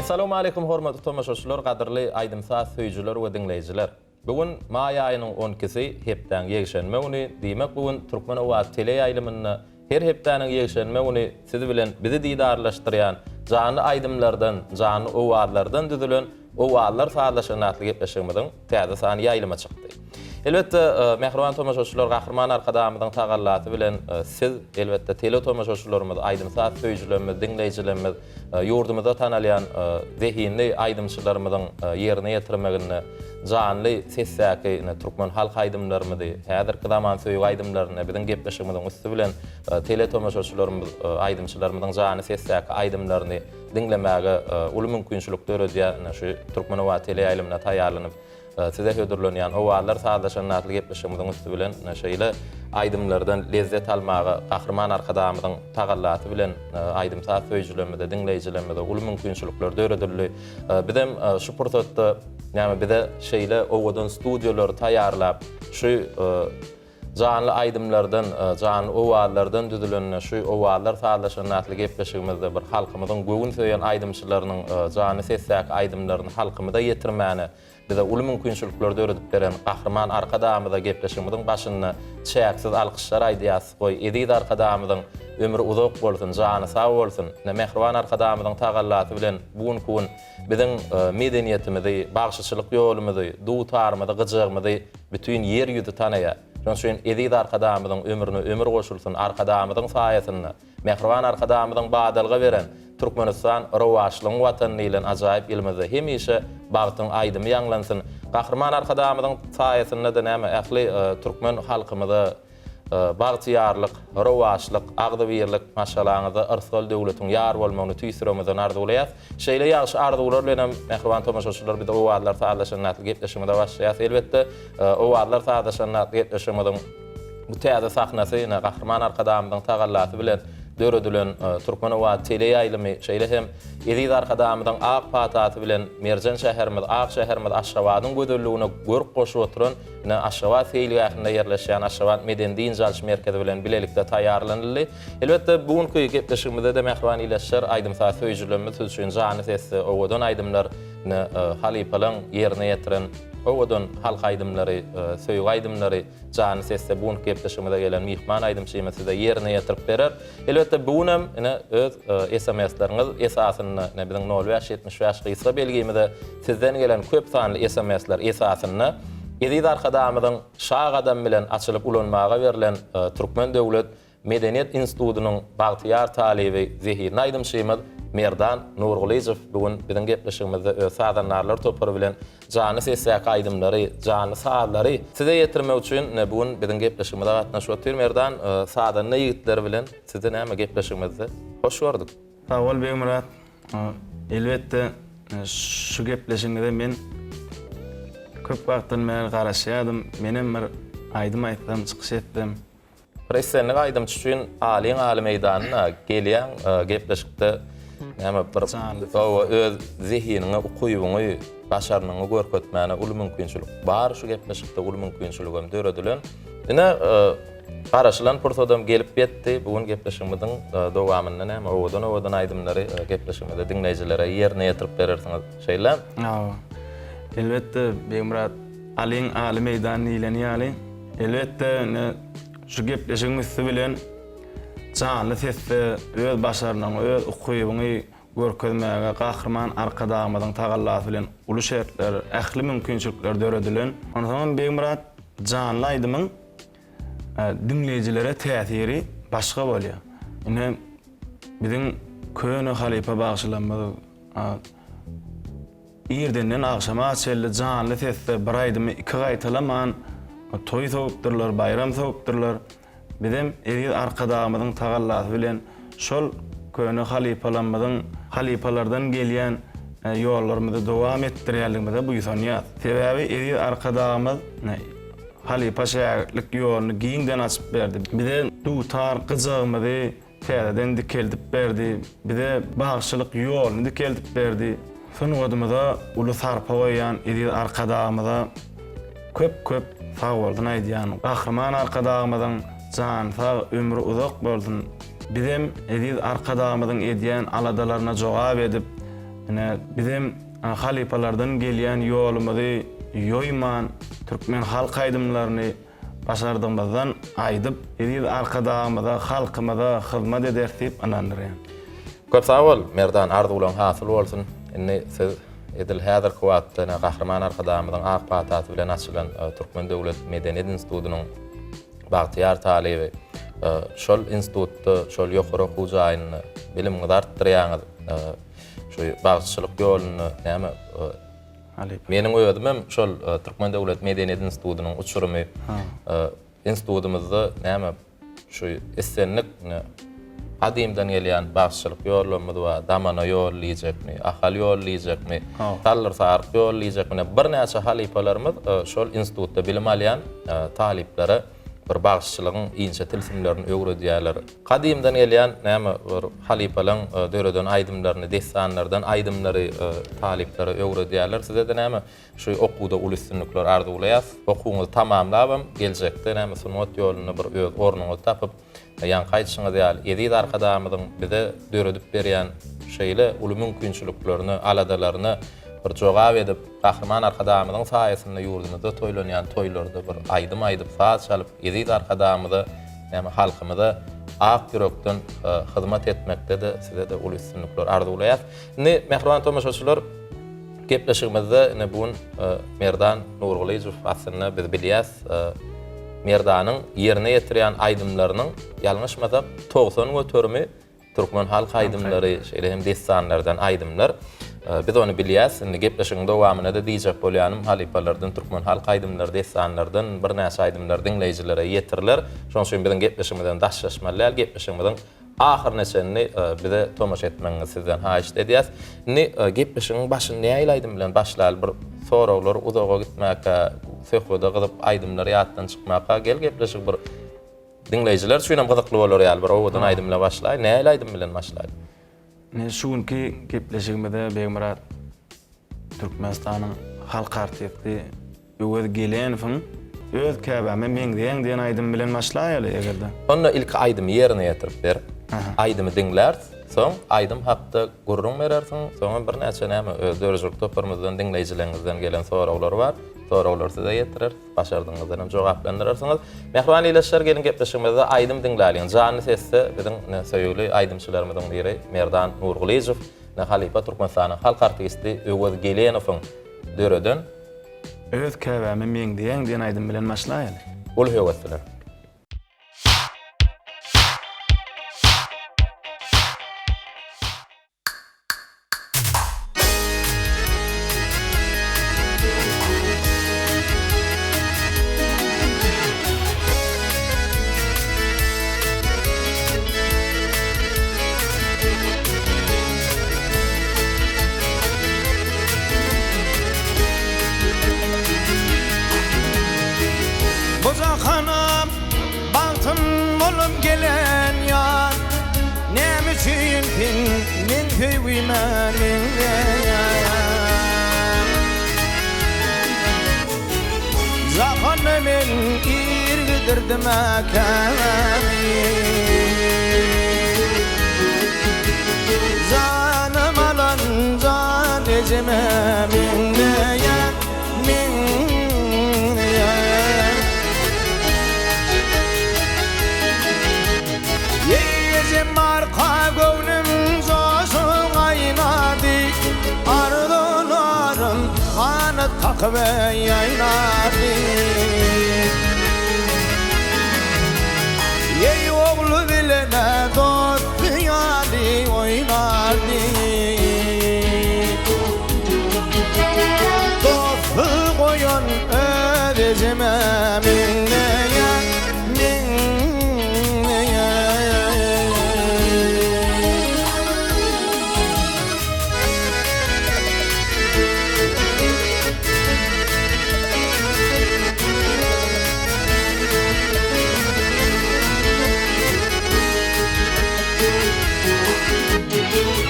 Essalawmaleýkum hormatly tomaşaçylar, gadyrly aýdym-saz söýüjiler we diňleýjiler! Bu gün maý aýynyň on ikisi, hepdäň ýekşenbe güni, diýmek bu gün Türkmen owazy teleýaýlymynda her hepdäniň ýekşenbe güni siz bilen bizi didarlaşdyrýan janly aýdymlardan, janly owazlardan düzülen Owazlar sazlaşygyny atly gepleşigimiziň täze sany ýaýlyma çykdy. Elbetde, mähriban tomaşaçylar, Gahryman Arkadagymyzyň tagallasy bilen siz, elbetde, teletomaşaçylarymyz, aýdym-saz söýüjilerimiz, diňleýjilerimiz, ýurdumyzda tanalýan zehinli aýdymçylarymyzyň ýerine ýetirmeginde janly sesdäki ine, türkmen halk aýdymlarymyzy, häzirki zaman söýgi aýdymlaryny biziň gepleşigimiziň üsti bilen teletomaşaçylarymyz, aýdymçylarymyzyň janly sesdäki aýdymlaryny diňlemäge uly mümkinçilik döredýär. Ine, şu Türkmenoba teleýaýlymyna taýýarlanyp, size hödürlenýän Owazlar sazlaşanda atly gepleşigimiziň üsti bilen ine, şeýle aýdymlardan lezzet almaga Gahryman Arkadagymyzyň tagallasy bilen aýdym-saz söýüjilerimize, diňleýjilerimize uly mümkinçilikler döredildi. Bizem şu pursatda näme bize şeýle owadan studiýalary taýýarlap, şu Janly aýdymlardan, janly owazlardan düzülen şu Owazlar sazlaşanda atly gepleşigimizde bir halkymyzyň göwün söýen aýdymçylarynyň janly sesdäki aýdymlaryny halkymyza ýetirmäne bize uly mümkinçilikler döredip beren Gahryman Arkadagymyza gepleşigimiziň başynda çäksiz alkyşlar aýdýas. Goý, eziz Arkadagymyzyň ömri uzak bolsun, jany sag bolsun. Ine, mähriban Arkadagymyzyň tagallasy bilen bu günki gün biziň medeniýetimizi, bagşyçylyk ýolumyzy, dutarymyzy, gyjagymyzy Bütin ýer ýüzi tanaýar. Şonuň üçin eziz Arkadagymyzyň ömrüne ömür goşulsyn, Arkadagymyzyň saýasynda, mähriban Arkadagymyzyň badalga beren Türkmenistan rowaçlygyň Watany diýlen ajaýyp ýylymyzda hemişe bagtyň aýdymy ýaňlansyn. Gahryman Arkadagymyzyň saýasynda-da näme ähli türkmen halkymyza Bagtyýarlyk, rowaçlyk, agzybirlik, maşgalaňyzda yrsgal-döwletiň ýar bolmagyny tüýs ýüregimizden arzuwlaýas. Şeýle ýagşy arzuwlar bilenem, mähriban tomaşaçylar, biz Owazlar sazlaşanda atly gepleşigimize başlaýas. Elbetde, Owazlar sazlaşanda atly gepleşigimiziň bu täze sahnasy, ine, Gahryman Arkadagymyzyň tagallasy bilen döredilen Türkmen owazy teleýaýlymy, şeýle hem eziz Arkadagymyzyň ak patasy bilen merjen şäherimiz, ak şäherimiz Aşgabadyň gözelligine görk goşup oturan Ine, Aşgabat seýilgähinde ýerleşýän Aşgabat medeni-dynç alyş merkezi bilen bilelikde taýýarlanyldy. Elbetde, bu günki gepleşigimizde-de mähriban ildeşler, aýdym-saz söýüjilerimiz siz üçin janly sesli owadan aýdymlar, ine, halypalaň ýerine ýetiren owadan halk aýdymlary, söýgi aýdymlary janly sesde bu günki gepleşigimize gelen myhman aýdymçymyz size ýerine ýetirip berer. Elbetde, bu günem, ine, öz SMS-leriňiz esasynda, ine, biziň nol bäş 75 gysga belgimize sizden gelen köp sanly SMS-ler esasynda eziz Arkadagymyzyň Şa gadamy bilen açylyp ulanmaga berlen Türkmen döwlet medeniýet institutynyň bagtyýar talyby, zehinli aýdymçymyz Merdan Nurgylyjow bu gün biziň gepleşigimizde öz sazandarlar topary bilen janly sesdäki aýdymlary, janly sazlary size ýetirmek üçin ine bu gün biziň gepleşigimize gatnaşyp otyr. Merdan, sazanda ýigitler bilen sizi näme gepleşigimizde hoş gördük. Sag bol Begmyrat. Elbetde şu gepleşigiňize men köp wagtdan bäri garaşýardym. Menem bir aýdym aýtsam, çykyş etsem. Bir islendik aýdymçy üçin alyň aly meýdanyna gelýäň gepleşikde näme bir hawa öz zehiniňi, ukybyňy, başarnygyňy görkezmäne uly mümkinçilik bar şu gepleşikde uly mümkinçiligem döredilen. Ine garaşylan pursadam gelip ýetdi. Bu gün gepleşigimiziň dowamynda näme owadan-owadan aýdymlary gepleşigimizde diňleýjilere ýerine ýetirip berersiňiz. Şeýle? Hawa. Elbetde Begmyrat alyň aly meýdan diýleni ýaly Elbetde, indi şu gepleşigiň üsti bilen janly sesde öz başarnygyňy, öz ukybyňy görkezmäge Gahryman Arkadagymyzyň tagallasy bilen uly şertler, ähli mümkinçilikler döredilen. Onsoňam Begmyrat janly aýdymyň diňleýjilere täsiri başga bolýar. Ine, biziň köne halypa bagşylarymyz Irdenden agşama çenli janly sesde bir aýdymy iki gaýtalaman toý sowupdyrlar, baýram sowupdyrlar. Bizem eziz Arkadagymyzyň tagallasy bilen şol köne halypalarymyzyň, halypalardan gelýän ýollarymyzy dowam etdirýänligimize buýsanýas. Sebäbi eziz Arkadagymyz halypa-şägirtlik ýoluny giňden açyp berdi. Bize dutar, gyjagymyzy, Täzeden dikeldip berdi. Bize bagşylyk ýoluny dikeldip berdi. Sungatymyza uly sarpa goýýan eziz Arkadagymyza köp-köp sagbolsun aýdýan. Gahryman Arkadagymyzyň jany sag, ömri uzak bolsun. Bizem eziz Arkadagymyzyň edýän aladalaryna jogap edip, Ine, bizem halypalardan gelýän ýolumyzy ýoýman, türkmen halk aýdymlaryny başardygymyzdan aýdyp, eziz Arkadagymyza, halkymyza hyzmat ederis diýip ynandyrýan. Köp sag bol, Merdan, arzuwlaň hasyl bolsun. Indi siz edil häzirki wagtda ine Gahryman Arkadagymyzyň ak patasy bilen açylan Türkmen döwlet medeniýet institutynyň bagtyýar talyby. Şol institutda, şol ýokary okuw jaýynda bilimiňizi artdyrýaňyz. Şu bagşyçylyk ýolunda näme Halypa. Meniň özümem şol Türkmen döwlet medeniýet institutynyň uçurymy. Institutymyzda näme şu islendik gadymdan gelýän bagşyçylyk ýollarymyz bar. Damana ýol diýjekmi, Ahal ýoly diýjekmi, Saldyr Saryk ýoly diýjekmi, birnäçe halypalarymyz şol institutda bilim alýan talyplara bir bagşyçylygyň inçe tilsimlerini öwredýärler. Gadymdan gelýän näme bir halypalaň döreden aýdymlaryny, dessanlardan aýdymlary talyplara öwredýärler. Size-de näme şu okuwda uly üstünlikler arzuwlaýas. Okuwyňyzy tamamlabam geljekde näme sungat ýolunda bir öz ornuňyzy tapyp, ýaňky aýdyşyňyz ýaly eziz Arkadagymyzyň bize döredip berýän şeýle uly mümkinçiliklerine, aladalaryna bir jogap edip, Gahryman Arkadagymyzyň saýasynda ýurdumyzda toýlanýan toýlarda bir aýdym aýdyp, saz çalyp, eziz Arkadagymyza, näme halkymyza ak ýürekden hyzmat etmekde-de size-de uly üstünlikler arzuwlaýas. Indi mähriban tomaşaçylar, gepleşigimizde ine bu gün Merdan Nurgylyjow aslynda biz bilýäs, Merdanyň ýerine ýetirýän aýdymlarynyň ýalňyşmasak 90 göterimi Türkmen halk aýdymlary, şeýle hem dessanlardan aýdymlar. Biz ony bilýäs. Indi gepleşigiň dowamynda-da diýjek bolýanym, halypalardan türkmen halk aýdymlary, dessanlardan birnäçe aýdymlar diňleýjilere ýetiriler. Şonuň üçin biziň gepleşigimizden daşlaşmaly däl. Gepleşigimiziň ahyryna çenli bize tomaşa etmegiňizi sizden haýyşt edýäs. Indi gepleşigiň başyny nähili aýdym bilen başlaly? Bir soraglar uzaga gitmäkä, söhbede gyzyp aýdymlar ýatdan çykmaka, gel gepleşigi bir Diňleýjiler üçin hem gyzykly bolar ýaly bir owadan aýdym bilen başlaý. Nähili aýdym bilen başlaý? Ine şu günki gepleşigimize Begmyrat Türkmenistanyň halk artisti Öwez Gelenowyň Öz käbäme meňzeýäň diýen aýdymy bilen başlaýaly eger-de. Onda ilki aýdymy ýerine ýetirip ber. Aýdymy diňläris. Soň aýdym hakda gürrüň berersiň. Soňam birnäçe näme öz döredijilik toparymyzdan diňleýjileriňizden gelen soraglar bar. Soraglary size ýetireris. Başardygyňyzdan hem jogaplandyrarsyňyz. Mähriban ildeşler, geliň gepleşigimizde aýdym diňläliň. Janly sesde biziň söýgüli aýdymçylarymyzyň biri Merdan Nurgylyjow, halypa Türkmenistanyň halk artisti Öwez Gelenowyň döreden Öz käbäme meňzeýäň diýen aýdym bilen başlaýaly. Uly höwes bilen. Bu jahanam Bagtym bolup gelen ýar Näme üçin sen meň söýgime meňzeýäň Jahanda men ir gidirdim-ä käbämi Janym alan jan ejeme meňzeýäň Ejem barka göwnüm joşup gaýnady, Arzuwlarym ganat kakyp ýaýnady. Eý ogly bilen-ä dosty ýaly oýnardy. Dosty goýan öz ejeme meňzeýär, meňzeýär.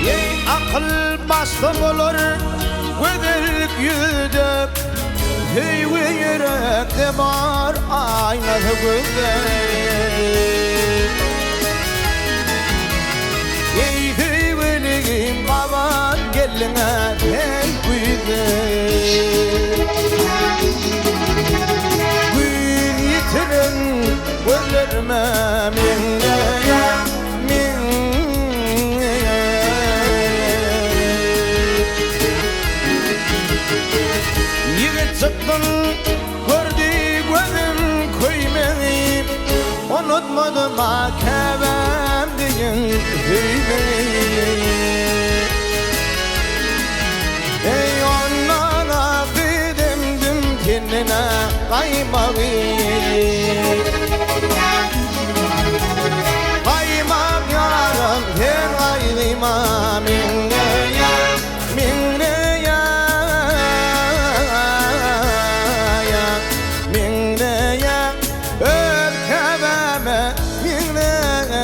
Eý, akyl başda bolar, gözellik ýüzde, Söýgi ýürekde bar, aýnasy gözde. Eý, söýgüligim, gabat geldiň-ä. Şol gördi gözüm köýmegi, Unutmadym-a käbäm deýin söýmegi. Eý, ondan-a gyzymdym tenine gaýmagy. Gaýmak ýarym sen gaýgyma meňzeýäň, meňzeýäň, meňzeýäň, öz käbäme meňzeýäň.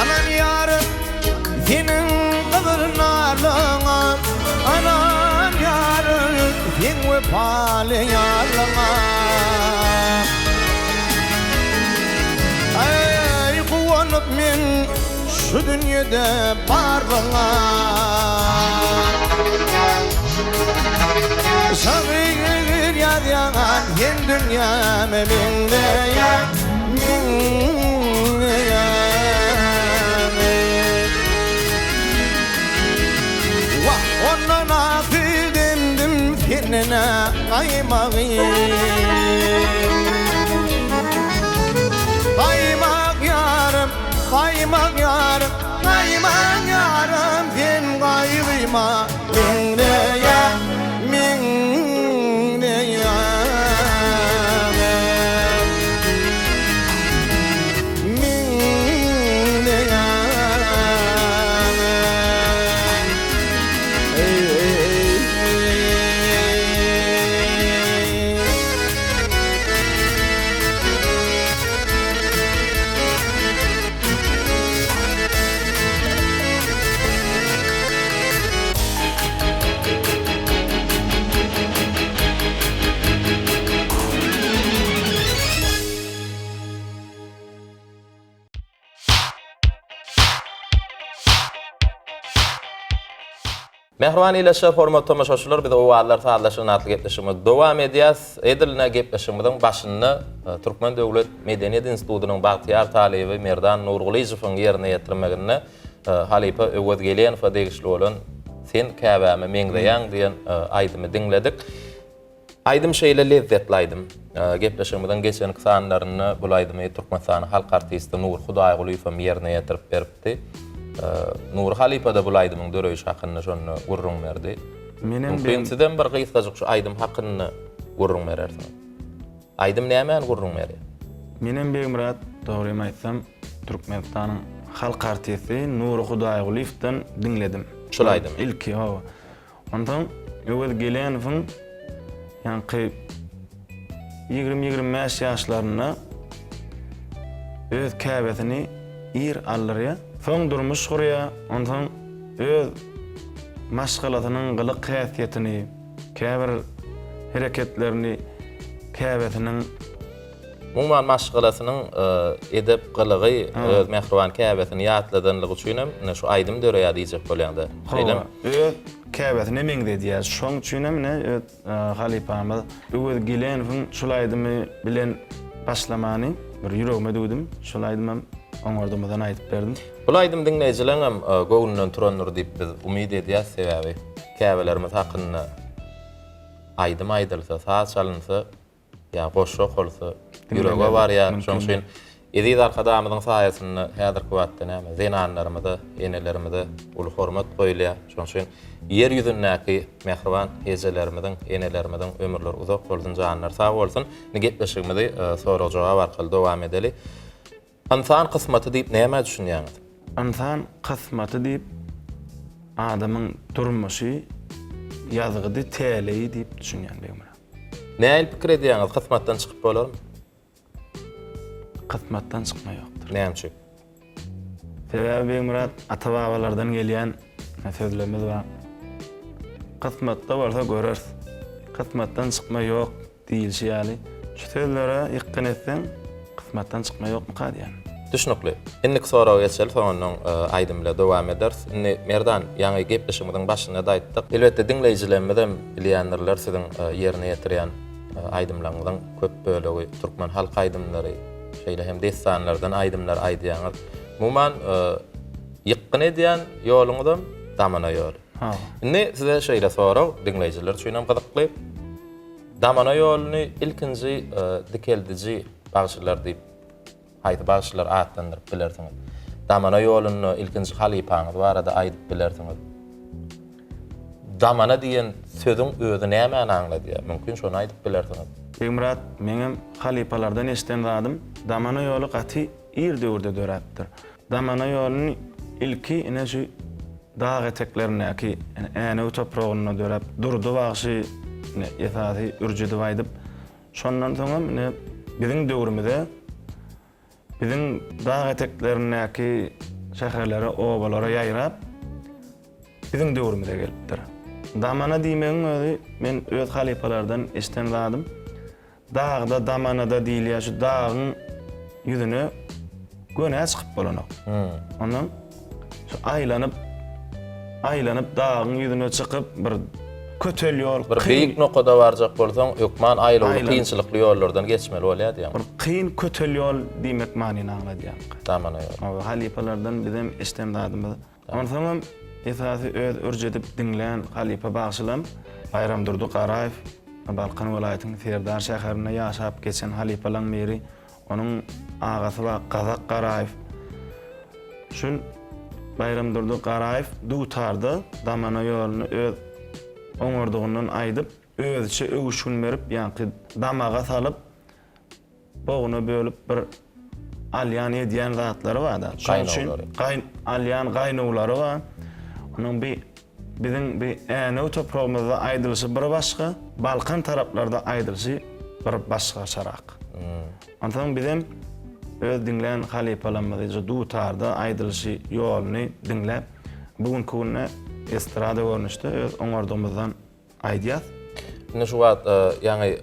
Anan ýarym seniň gyzyl narlyňa, Anan ýarym seň wepaly ýarlyňa. Eý, guwanyp men şu dünýede barlygyňa. Şagyr ýazýan sen dünýäme meňzeýäň, meňzeýäň. Wah, ondan aky demdim senden-ä gaýmagy. Gaýmak ýarym, gaýmak ýarym, gaýmak ýarym, sen gaýgyma meňzeýäň, meňzeýäň. Mähriban ildeşler, hormatly tomaşaçylar, biz Owazlar sazlaşygyny atly gepleşigimizi dowam edýäs. Edil ine gepleşigimiziň başynda e, Türkmen döwlet medeniýet institutynyň bagtyýar talyby Merdan Nurgylyjowyň ýerine ýetirmeginde e, halypa Öwez Gelenowa degişli bolan Sen käbäme meňzeýäň diýen e, aýdymy diňledik. Aýdym şeýle lezzetli aýdym. Gepleşigimiziň geçenki sanlarynda bul aýdymy Türkmenistanyň halk artisti Nury Hudaýgulyýew hem ýerine ýetirip beripdi. Nury halypa-da bul aýdymyň döreýşi hakynda şonda gürrüň berdi. Menem Mümkin sizem bir gysgajyk şu aýdym hakynda gürrüň berersiňiz. Aýdym nämäni gürrüň berýär? Menem Begmyrat, dogrymy aýtsam, Türkmenistanyň halk artisti Nury Hudaýgulyýewden diňledim. Şul aýdymy? Ilki, hawa. Onsoň Öwez Gelenowyň ýaňky 20-25 ýaşlarynda öz käbesini ir aldyrýar. Soň durmuş gurýar. Onsoň öz maşgalasynyň gylyk-häsiýetini, käbir hereketlerini käbesiniň Umuman maşgalasynyň edep gylygy öz mähriban käbesini ýatladanlygy üçin hem ine şu aýdym döreýär diýjek bolýaňda. Şeýlemi? Öz käbesine meňzedýär. Şoň üçin hem ine öz halypamyz Öwez Gelenowyň şul aýdymy bilen başlamany bir ýüregime düwdüm. Şul aýdymam oňardymyzdan aýdyp berdim. Bul aýdym diňleýjileňem göwnünden turandyr diýip biz umyt edýäs sebäbi käbelerimiz hakynda aýdym aýdylsa, saz çalynsa Ýa goşgy okalsa, ýürege barýar. Şonuň üçin eziz Arkadagymyzyň saýasynda häzirki wagtda näme, zenanlarymyza, enelerimize uly hormat goýulýar. Şonuň üçin Ýer ýüzündäki mähriban ejelerimiziň, enelerimiziň ömürleri uzak bolsun, janlary sag bolsun. Indi gepleşigimizi sorag-jogap arkaly dowam edeli. Ynsan kysmaty diýip nämä düşünýäňiz? Ynsan kysmaty diýip adamyň durmuşy, ýazgydy, täleýi diýip düşünýän Begmyrat. Nähili pikir edýäňiz, kysmatdan çykyp bolarmy? Kysmatdan çykma ýokdur. Näme üçin? Sebäbi Begmyrat ata-babalardan gelýän sözlerimiz bar. Kysmatda bolsa göreris. Kysmatdan çykma ýok. Diýilşi ýaly, şu sözlere ýykgyn etseň, kysmatdan çykma ýokmuka diýýän. Düşnükli. Indiki soraga geçeli, soňundan aýdym bilen dowam ederis. Indi Merdan, ýaňy gepleşigimiziň başynda-da aýtdyk. Elbetde diňleýjilerimiz hem bilýändirler siziň ýerine ýetirýän aýdymlaryňyzyň köp bölegi türkmen halk aýdymlary, şeýle hem dessanlardan aýdymlar aýdýaňyz. Umuman, ýykgyn edýän ýoluňyzam damana ýoly. Indi size şeýle sorag, diňleýjiler üçin hem gyzykly. Damana ýoluny ilkinji dikeldiji bagşylar diýip haýsy bagşylary atlandyryp bilersiňiz? Damana ýolunda ilkinji halypaňyz barada aýdyp bilersiňiz. Damana diýen sözüň özi nämäni aňladýar? Mümkin şony aýdyp bilersiňiz. Begmyrat, meňem halypalardan eşiden zadym, damana ýoly gaty ir döwürde döräpdir. Damana ýoluny ilki ine şu dag eteklerindäki Änew topragynda döräp, Durdy bagşy ine esasy ürjedip aýdyp, şondan soňam ine biziň döwrümize biziň dag eteklerindäki şäherlere, obalara ýaýrap, biziň döwrümize gelipdir. Damana diýmegiň özi men öz halypalardan eşiden zadym. Dagda damanada diýilýär şu dagyň ýüzüne gönä çykyp bolanok. Ondan şu aýlanyp aýlanyp dagyň ýüzüne çykyp bir kötel ýol Bir beýik nokada barjak bolsaň hökman aýlawly kynçylykly ýollardan geçmeli bolýar diýýäň. Bir kyn kötel ýol diýmek manyny aňladýar. Damana ýol. Hawa halypalardan bizem eşiden zadymyz. Onsoňam esasy öz ürç edip diňlän halypa bagşylam Baýramdurdy Garaýew, Balkan welaýatynyň Serdar şäherinde ýaşap geçen halypalaň biri. Onuň agasy bar Gazak Garaýew. Şul Baýramdurdy Garaýew dutarda damana ýoluny öz oňardygyndan aýdyp, özüçe öwüşgin berip, ýaňky damaga salyp, Boguna bölüp bir alýan edýän zatlary bar-da. Şonuň üçin gaý alýan gaýnawlary bar. Onuň bi biziň bi Änew topragymyzda aýdylyşy bir başga, Balkan taraplarda aýdylyşy bir başgaçarak. Onsoň bizem öz diňlän halypalarymyzy dutarda aýdylyşy ýoluny diňläp, bu günki günde estrada görnüşde öz oňardygymyzdan aýdýas. Indi şu wagt ýaňy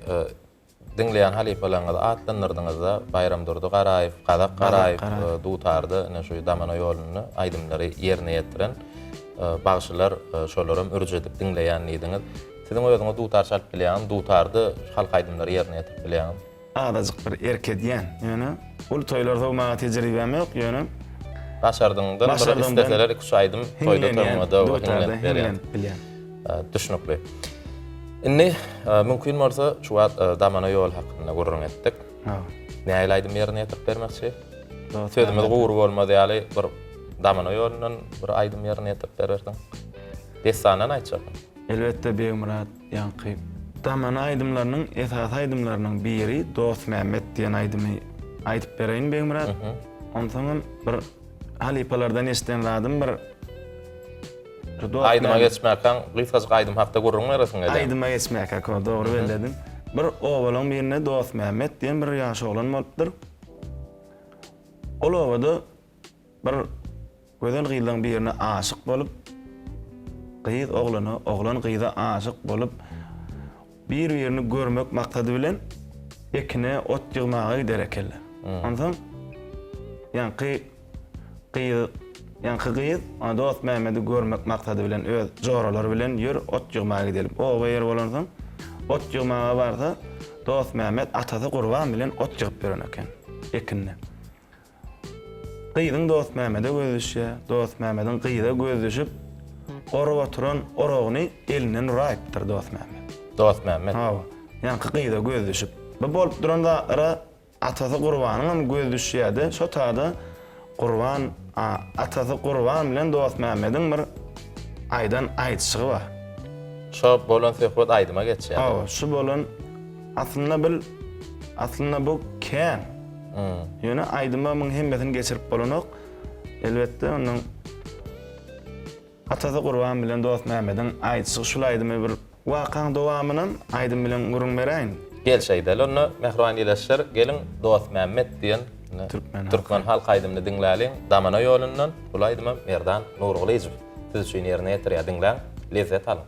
Diňleýän halypalaryňyzy atlandyrdyňyzda, Baýramdurdy Garaýew, Gazak Garaýew dutarda ine şu damana ýolunda aýdymlary ýerine ýetiren bagşylar şolaram ürç edip diňleýän diýdiňiz. Siziň özüňiz dutar çalyp bilýäňizmi? Dutarda halk aýdymlary ýerine ýetirip bilýäňizmi? Azajyk bir erk edýän. Ýöne uly toýlar sowmaga tejribäm ýok, ýöne Başardygyňdan bir isleseler iki-üç aýdym toýda toýuňada hiňlenip berýän. Düşnükli. Indi mümkin bolsa şu wagt damana ýol hakynda gürrüň etdik. Nähili aýdym ýerine ýetirip bermekçi? Sözümiz gury bolmaz ýaly bir damana ýolundan bir aýdym ýerine ýetirip berersiň. Dessandan aýtjakmy? Elbetde Begmyrat ýaňky damana aýdymlarynyň esasy aýdymlarynyň biri Dostmämmet diýen aýdymy aýdyp bereýin Begmyrat. Onsoňam bir halypalardan eşiden zadym bir Aýdyma geçmäkäň gysgajyk aýdym hakda gürrüň beresiň gelýär. Aýdyma geçmäkäk, ho, dogry bellediň. Bir obalaň birinde Dostmämmet diýen bir ýaş oglan bolupdyr. Ol obada bir gözel gyzlaň birine aşyk bolup, gyz oglana, oglan gyza aşyk bolup, bir-birini görmek maksady bilen ekine ot ýygmaga gider ekenler. Onsoň ýaňky Gyz, ýaňky gyz Dostmämmedi görmek maksady bilen öz joralary bilen ýör ot ýygmaga gidelim. Oba ýeri bolansoň, ot ýygmaga barsa, Dostmämmet atasy Gurban bilen ot ýygyp ýören eken, ekinde. Gyzyň Dostmämmede gözi düşýär, Dostmämmediň gyza gözi düşüp, orup oturan oragyny elinden uraýypdyr Dostmämmet. Dostmämmet. Hawa, ýaňky gyza gözi düşüp. Bu bolup duran zatlara Atasy Gurbanyňam gözi düşýärdi, şo tada Gurban atasy Gurban bilen Dostmämmediň bir aýdan aýdyşygy bar. Şo bolan söhbet aýdyma geçýär. Hawa, şu bolan aslynda bil aslynda bu kän. Ýöne aýdyma muň hemmesini geçirip bolanok. Elbetde ondan Atasy Gurban bilen Dostmämmediň aýdyşygy şul aýdymy bir wakaň dowamynam aýdym bilen gürrüň beräýin. Gel şeýdeli onda mähriban ildeşler geliň Dostmämmet diýen türkmen halk aýdymyny diňläliň Damana ýolundan bul aýdymam Merdan Nurgylyjow siz üçin ýerine ýetirýär diňläň lezzet alyň.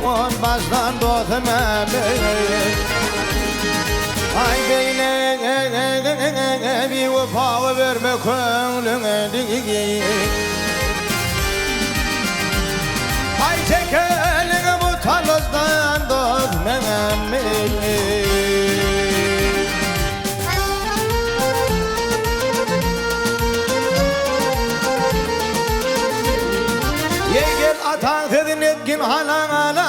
Dogan başdan dostum Mehmet Ay beyle bir vefa verme köňlüňe Ay çek elini bu talazdan dost Mehmet Ýeý gel ataň sözün etgin halala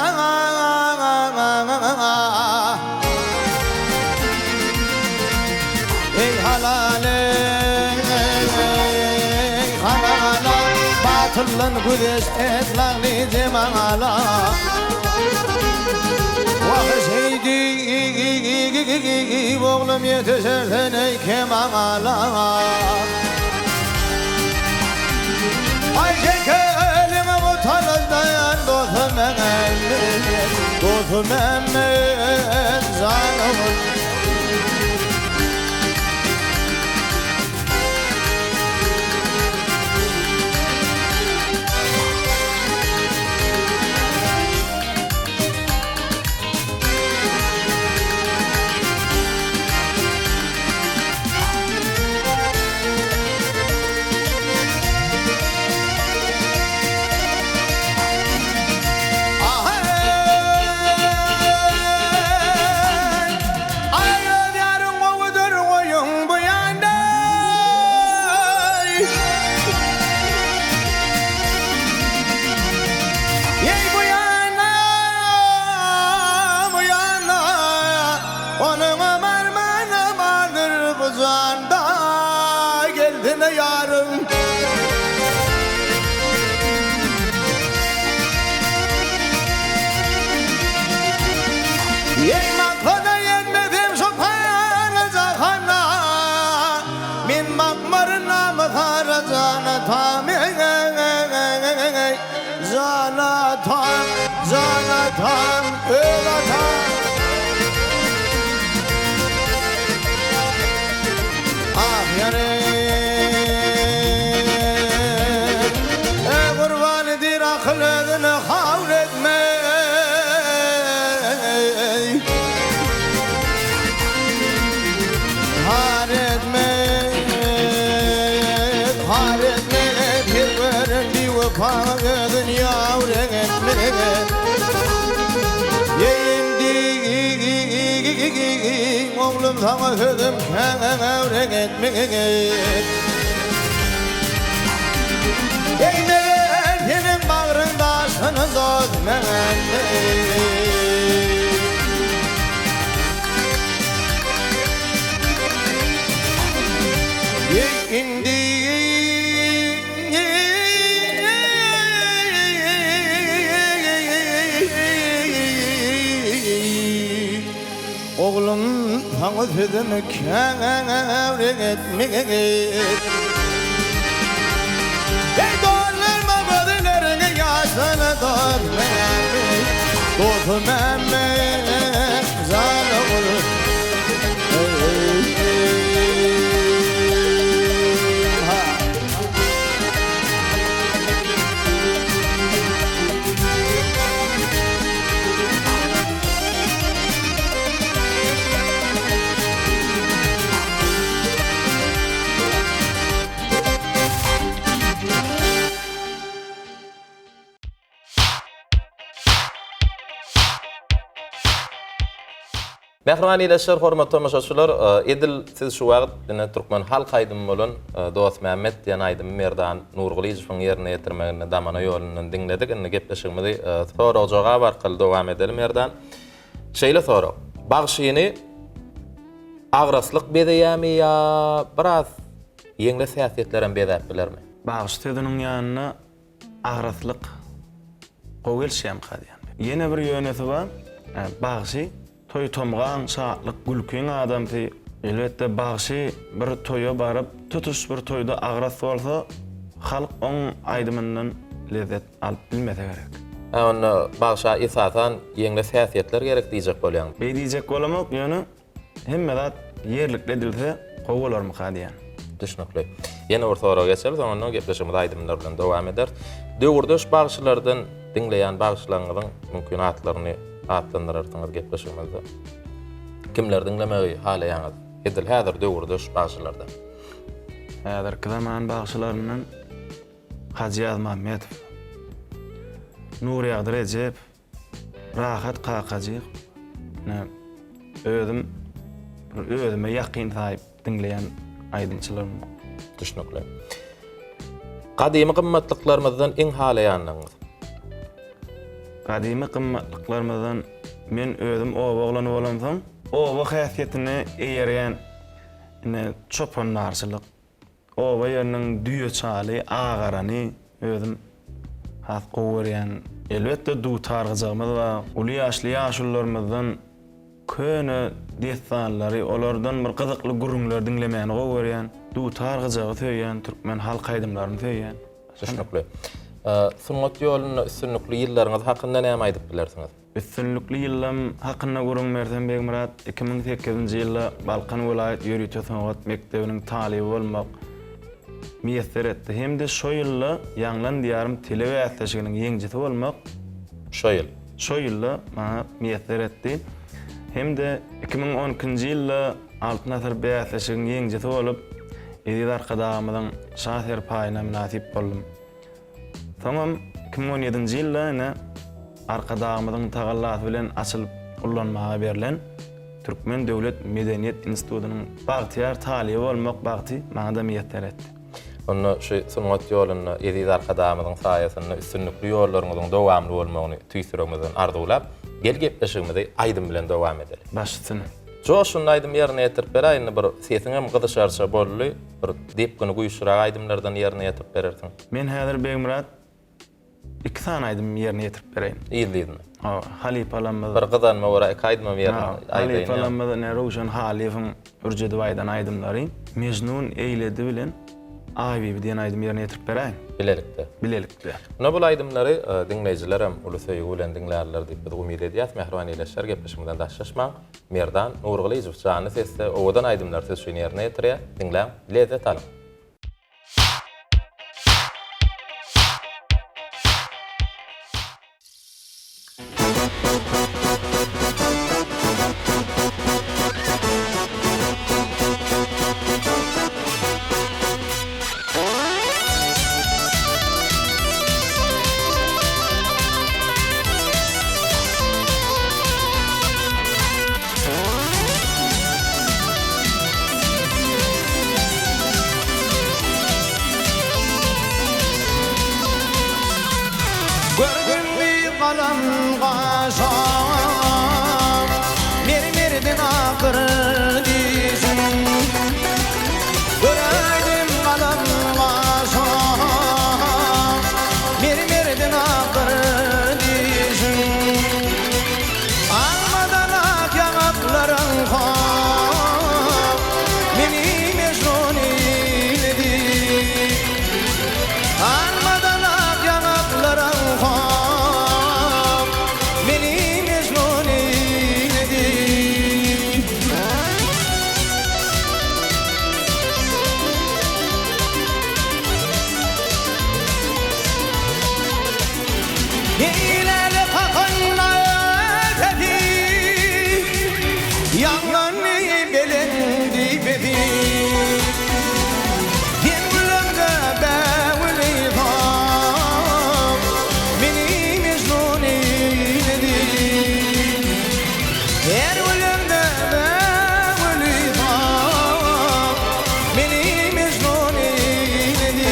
Eý halal eý halala Batyldan güzeş et lagly jemala Wah şeýdip oglum ýetişersen eý kemala. Aý şekelim bu talazlaýan dostum Mehmet, dostum Mehmet jan oglum. Aý öz ýaryň gowudyr goýuň bu ýanda. Eý bu ýana, bu ýana, Onuňam armany bardyr bu janda, Gelsene ýarym. Eý maksada ýetmesem şu pany jahanda, Men bakmaryn namysara jana tam eý Jana tam, jana tam, öz atam. Ah ýarym, eý gurban edir akyl özüne hawl etme. Har etme, har etme, bir gören biwepa özün ýawrek etme. Eýindi oglum saňa sözüm käwrek etme. Eý meger seniň bagryň daşyny dost Mehmet. Eý indi Oglum saňa sözümi käwrek etme. Eý doldurma gözleriňi ýaşyna dost Mämmet, Dostum Mämmet jan oglum. Mähriban ildeşler, hormatly tomaşaçylar, edil siz şu wagt ine türkmen halk aýdymy bolan Dostmämmet diýen aýdymy Merdan Nurgylyjowyň ýerine ýetirmeginde Damana ýolundan diňledik. Indi gepleşigimizi sorag-jogap arkaly dowam edeli Merdan. Şeýle sorag. Bagşyny agraslyk bezeýärmi ýa biraz ýeňles häsiýetlerem bezäp bilermi? Bagşy sözüniň ýanyna agraslyk gowy gelişýärmika diýýän. Ýene bir ýönesi bar. Bagşy toý-tomgaň, şatlyk, gülkiň adamsy. Elbetde bagşy bir toýa baryp, tutuş bir toýda agras bolsa, halk oň aýdymyndan lezzet alyp bilmese gerek. Hä onda bagşa esasan ýeňles häsiýetler gerek diýjek bolýaň. Beý diýjek bolamok, ýöne hemme zat ýerlikli edilse gowy bolarmyka diýýän. Düşnükli. Ýene bir soraga geçeli, soňundan gepleşigimizi aýdymlar bilen dowam ederis. Döwürdeş bagşylardan. Diňleýän bagşylaryňyzyň mümkin atlaryny atlandyrarsyňyz gepleşigimizde. Kimleri diňlemegi halaýaňyz? Edil häzir döwürdeş bagşylardan. Häzirki zaman bagşylaryndan Hajy Ýazmämmedow, Nurýagdy Rejepow, Rahat Kakajykow. Ine, özüm bir özüme ýakyn saýyp diňleýän aýdymçylarym. Düşnükli. Gadymy gymmatlyklarymyzdan iň halaýanlygyňyz? Gadymy gymmatlyklarymyzdan men özüm oba oglany bolamsoň, oba häsiýetine eýerýän ine çopandarçylyk, Oba ýeriniň düýe çaly, agarany özüm has gowy görýän. Elbetde dutar gyjagymyz bar. Uly ýaşly ýaşulularymyzdan köne dessanlary, olardan bir gyzykly gürrüňleri diňlemäni gowy görýän. Dutar gyjagy söýýän, türkmen halk aýdymlaryny söýýän. Düşnükli. Sungat ýolunda üstünlikli ýyllaryňyz hakynda näme aýdyp bilersiňiz? Üstünlikli ýyllam hakynda gürrüň bersem Begmyrat, 2008-nji ýylda Balkan welaýat ýörite sungat mekdebiniň talyby bolmak miýesser etdi hem-de şo ýylda Ýaňlan Diýarym telebäsleşiginiň ýeňjisi bolmak Şo ýyl. Şo ýylda maňa miýesser etdi hem-de 2012-nji ýylda Altyn asyr bäsleşigiň ýeňjisi bolup, Eziz Arkadagymyzyň Şa serpaýyna mynasyp boldum. Soňam 2017-nji ýylda ine Arkadagymyzyň tagallasy bilen açylyp ullanmaga berlen Türkmen döwlet medeniýet institutynyň bagtyýar talyby bolmak bagty maňa-da miýesser etdi. Onda şu sungat ýolunda eziz Arkadagymyzyň saýasynda üstünlikli ýollaryňyzyň dowamly bolmagyny tüýs ýüregimizden arzuwlap, gel gepleşigimizi aýdym bilen dowam edeli. Baş üstüne. Joşgunly aýdym ýerine ýetirip beräý indi bir sesiňem gyzyşarça boldy. Bir depgini güýçlüräk aýdymlardan ýerine ýetirip berersiň. Men häzir Begmyrat iki sany aýdym ýerine ýetirip bereýin. Yzly-yzyna. Hawa, halypalarymyz. Bir gyzanyma görä iki aýdymam ýerine aýdaýyn. Halypalarymyz ine Röwşen Halyýewiň ürjedip aýdan aýdymlary Mejnun eýledi bilen Aýbibi diýen aýdymy ýerine ýetirip beräýin. Bilelikde. Bilelikde. Muna bul aýdymlary diňleýjilerem uly söýgi bilen diňlärler diýip biz umyt edýäs. Mähriban ildeşler gepleşigimizden daşlaşmaň. Merdan Nurgylyjow janly sesde owadan aýdymlary siz üçin ýerine ýetirýär. Diňläň, lezzet alyň! Gördümmi galam gaşa Mermerden akyr dişiň Göräýdim galam gaşa Mermerden akyr dişiň Almadan ak ýaňaklaryň hop Meni mejnun eýledi Almadan ak ýaňaklaryň hop Meni mejnun eýledi. Eýläle kakanda sesi, Ýaňlandy belendi pesi. Sen güleňde bägüli sap, Meni mejnun eýledi. Her güleňde bägüli sap, Meni mejnun eýledi.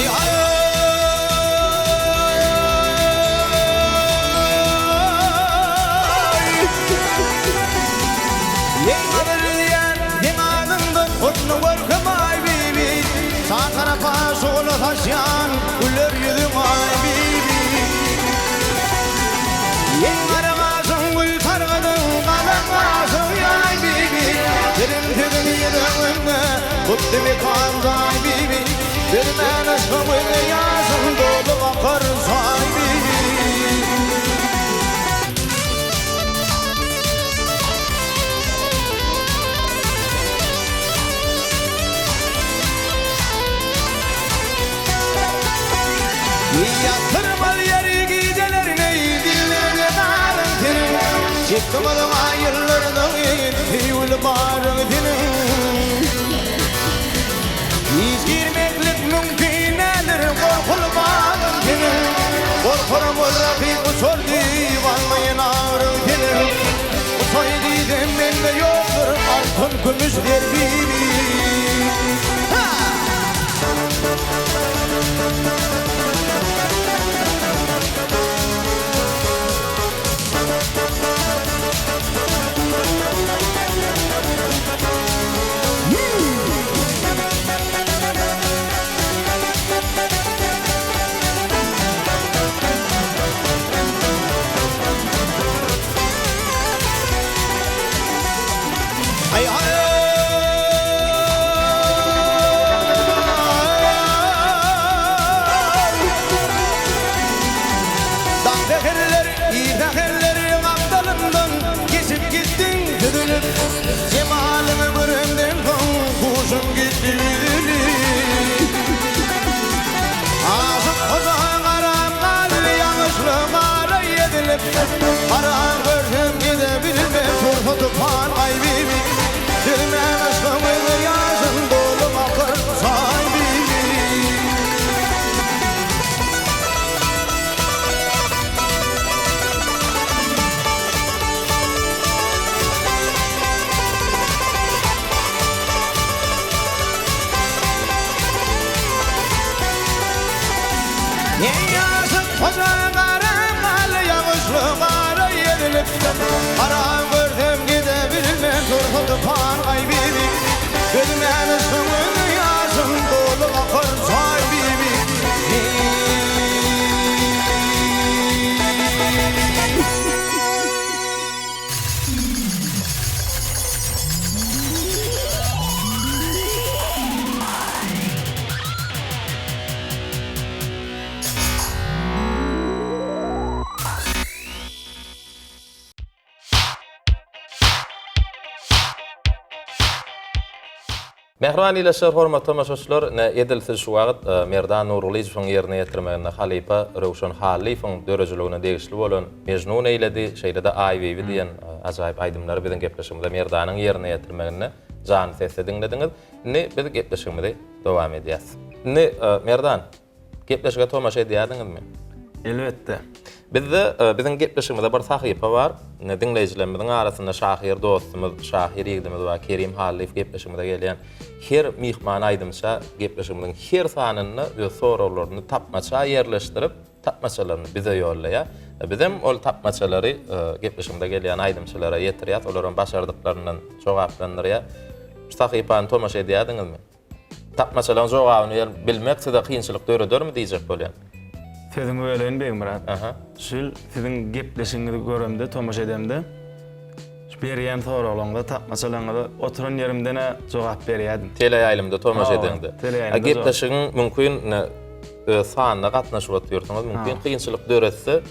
Aý aý. Ýeňňeler diýýän seň adyňdan Hutny görkem Aýbibi. Çar tarapa şugla saçýan güler ýüzüň Aýbibi. Eý gara gaşyň gül sargydyň galam gaşyň Aýbibi. Seniň sözüň ýüregimde tutdy mekan Aýbibi. Bermän yşgyň gözi ýaşyň dolup akar Aýbibi. Ýatyrmaz ýeri gijelerine Dillerine daryň seniň Çekdim yzyňa ýyllardan Söýgüli baryň seniň Hiç girmeklik mümkin däldir Gorkuly bagyň seniň Gorkarym ol rakyp uçar diýip Almaýyn aryň seniň Uçaý diýsem mende ýokdur Altyn kümüş zer bibi Ha! Aý aý. Daň säherler, ir säherler gapdalymdan Geçip gitdiň süzülip. Jemalyňy göremden soň huşum gitdi üzülip. Aşyk hoja garam galdy ýagyşly gara ezilip. Garam görsem gezebilmem tursa tupan Aýbibi. Dözmän yşkyň gözi ýaşym dolup akar Aýbibi. Eý aşyk hoja gara gal ýagyşly gara ezilip Garam görsem gidebilmen tursa tupan Aýbibi Dözmän yşkyň özi ýaşym doly akar Aýbibi Mähriban ildeşler, hormatly tomaşaçylar, ine, edil siz şu wagt Merdan Nurgylyjowyň ýerine ýetirmeginde halypa Röwşen Hallyýewiň döredijiligine degişli bolan Mejnun eýledi, şeýle-de Aýbibi diýen ajaýyp aýdymlary biziň gepleşigimizde Merdanyň ýerine ýetirmeginde janly sesde diňlediňiz. Indi biz gepleşigimizi dowam edýäs. Indi, Merdan, gepleşige tomaşa edýärdiňizmi? Elbetde. Bizde, biziň gepleşigimizde bir sahypa bar. Indi diňleýjilerimiziň arasynda şahyr dostumyz, şahyr ýigidimiz bar, Kerim Hallyýew gepleşigimize gelýän her myhman aýdymça gepleşigimiziň her sanynda öz soraglaryny tapmaça ýerleşdirip, tapmaçalaryny bize ýollaýar. Bizem ol tapmaçalary gepleşigimize gelýän aýdymçylara ýetirýäs, olaram başardyklaryndan jogaplandyrýar. Şu sahypany tomaşa edýärdiňizmi? Tapmaçalaryň jogabyny berip bilmek size kynçylyk döredermi diýjek bolýan. Sözüňi böleýin Begmyrat. Aha. Şu ýyl siziň gepleşigiňizi göremde, tomaşa edemde, şu berýän soraglaryňyza, tapmaçalaryňyza oturan ýerimden-ä jogap berýärdim. Teleýaýlymda tomaşa Hawa, edeňde. teleýaýlymda A gepleşigiň mümkin ine öz sanyna gatnaşyp otyrsyňyz, mümkin kynçylyk döretse,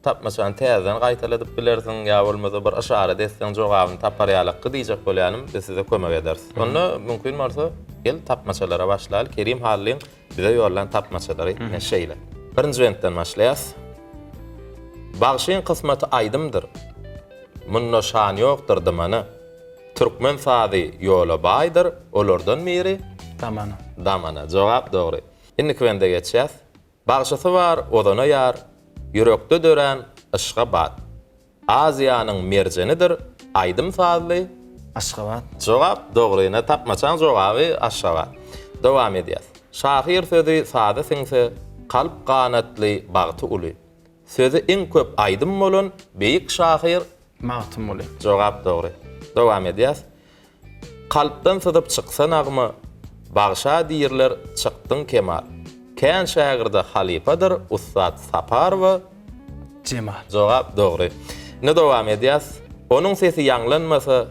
Tapmaçany täzeden gaýtaladyp bilersiň ýa bolmasa bir yşarat etseň jogabyny tapar ýalakky diýjek bolýanym biz size kömek ederis. Onda mümkin bolsa gel tapmaçalara başlaly Kerim Hallyň bize ýollan tapmaçalary ine şeýle. Birinji bentden başlaýas. Bagşyň kysmaty aýdymdyr. Munda şan ýokdur dymana. Türkmen sazy ýola baýdyr, olardan biri Damana. Damana. Jogap dogry. Indiki bende geçýäs. Bagşysy bar ozana ýar, Ýürekde dörän yşga bat. Aziýanyň merjenidir, Şahyr sözi saza siňse, kalp ganatly, bagty uly. Sözi iň köp aýdym bolan beýik şahyr? Magtymguly. Jogap dogry. Dowam edýäs. Kalpdan syzyp çyksa nagma, Bagşa diýrler, çykdyň kemal. Kän şägirde halypadyr ussat Saparowa. Jemal. Jogap dogry. Indi dowam edýäs. Onuň sesi ýaňlanmasa,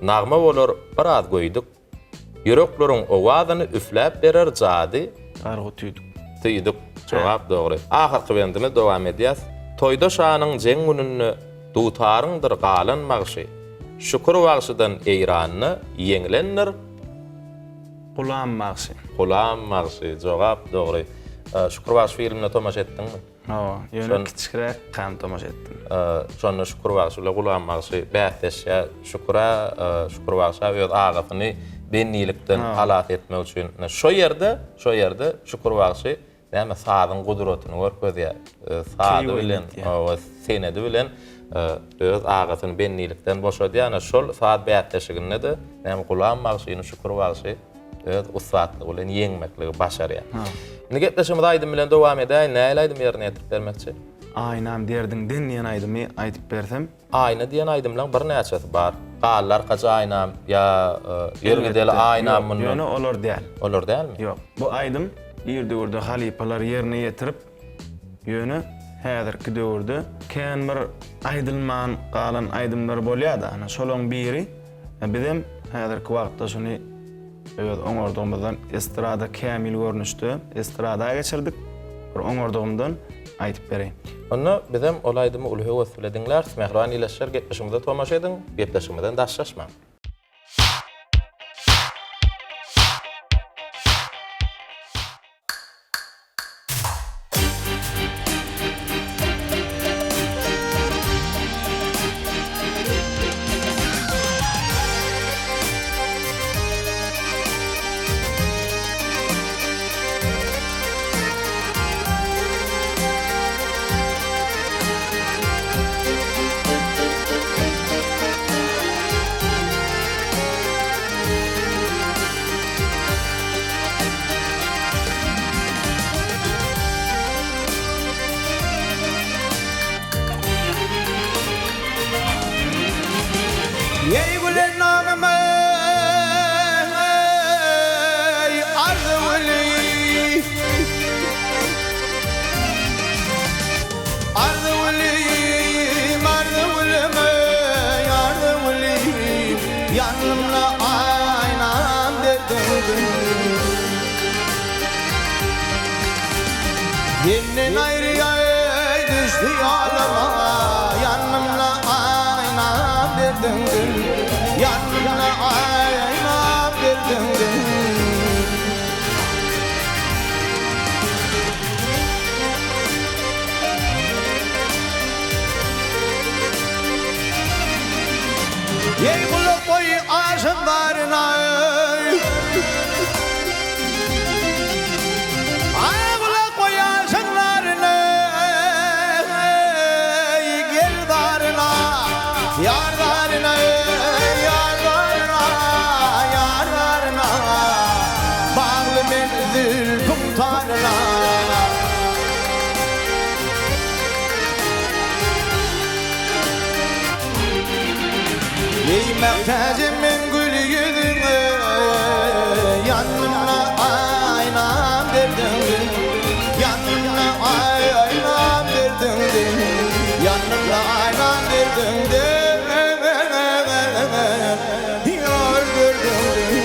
nagma bolar biraz göýdük. Ýürekleriň owazyny üfläp berer jady. Gargy tüýdük. Tüýdük. Jogap dogry. Ahyrky bendimiz dowam edýäs. Toýda şanyň jeň gününde dutaryňdyr galan bagşy. Şükür bagşydan Eýranda ýeňilendir. Gulam bagşy. Gulam bagşy. Jogap dogry. Şükür bagşy filmine tomaşa etdiňmi? Hawa, ýöne kiçiräk kam tomaşa etdim. Şonda Şükür bagşy bilen Gulam bagşy bäsleşýär. Şükür-ä, Şükür bagşa öz agasyny bendilikden halas etmek üçin. Şo ýerde, şo ýerde Şükür bagşy näme sazyň gudratyny görkezýär. Sazy bilen, hawa, senedi bilen öz agasyny bendilikden boşadýar. Ana şol saz bäsleşiginde-de näme Gulam bagşyny Şükür bagşy öz ussatlygy bilen ýeňmekligi başarýar. Indi gepleşigimizi aýdym bilen dowam edäýin. Nähili aýdym ýerine ýetirip bermekçi? Aýnam derdiňden diýen aýdymy aýdyp bersem. Aýna diýen aýdymlaň birnäçesi bar. Galdy arkaja aýnam ýa Ýör gideli aýnam mundan. Ýöne olar däl. Olar dälmi? Ýok. Bu aýdym ir döwürde halypalar ýerine ýetirip, ýöne häzirki döwürde kän bir aýdylman galan aýdymlar bolýar-da. Ana şolaň biri. Bizem häzirki wagtda şuny öz oňardygymyzdan estrada kämil görnüşde estrada geçirdik. Bir oňardygymdan aýdyp bereýin. Onda bizem ol aýdymy uly höwes bile diňläris. Mähriban ildeşler gepleşigimize tomaşa ediň, gepleşigimizden daşlaşmaň. Eý gülen namym eý arzuwly Arzuwlym arzuwlym eý arzuwlym Ýanymda aýnam derdiňdim Senden aýry aý düşdi ýalyma Ýanymda aýnam derdiňdim Ýanymda aýnam derdiňdim. Eý gulak goý aşyk baryna eý. Aý gulak goý aşyk baryna eý. Gel baryna, ýar baryna eý, ýar baryna, ýar baryna. Bagly men zülpüň taryna. Eý mähtäjim men gül ýüzüňe, Ýanymda aýnam derdiňdi, Ýanymda aýnam derdiňdi, Ýanymda aýnam derdiňdi, Ýar derdiňdi.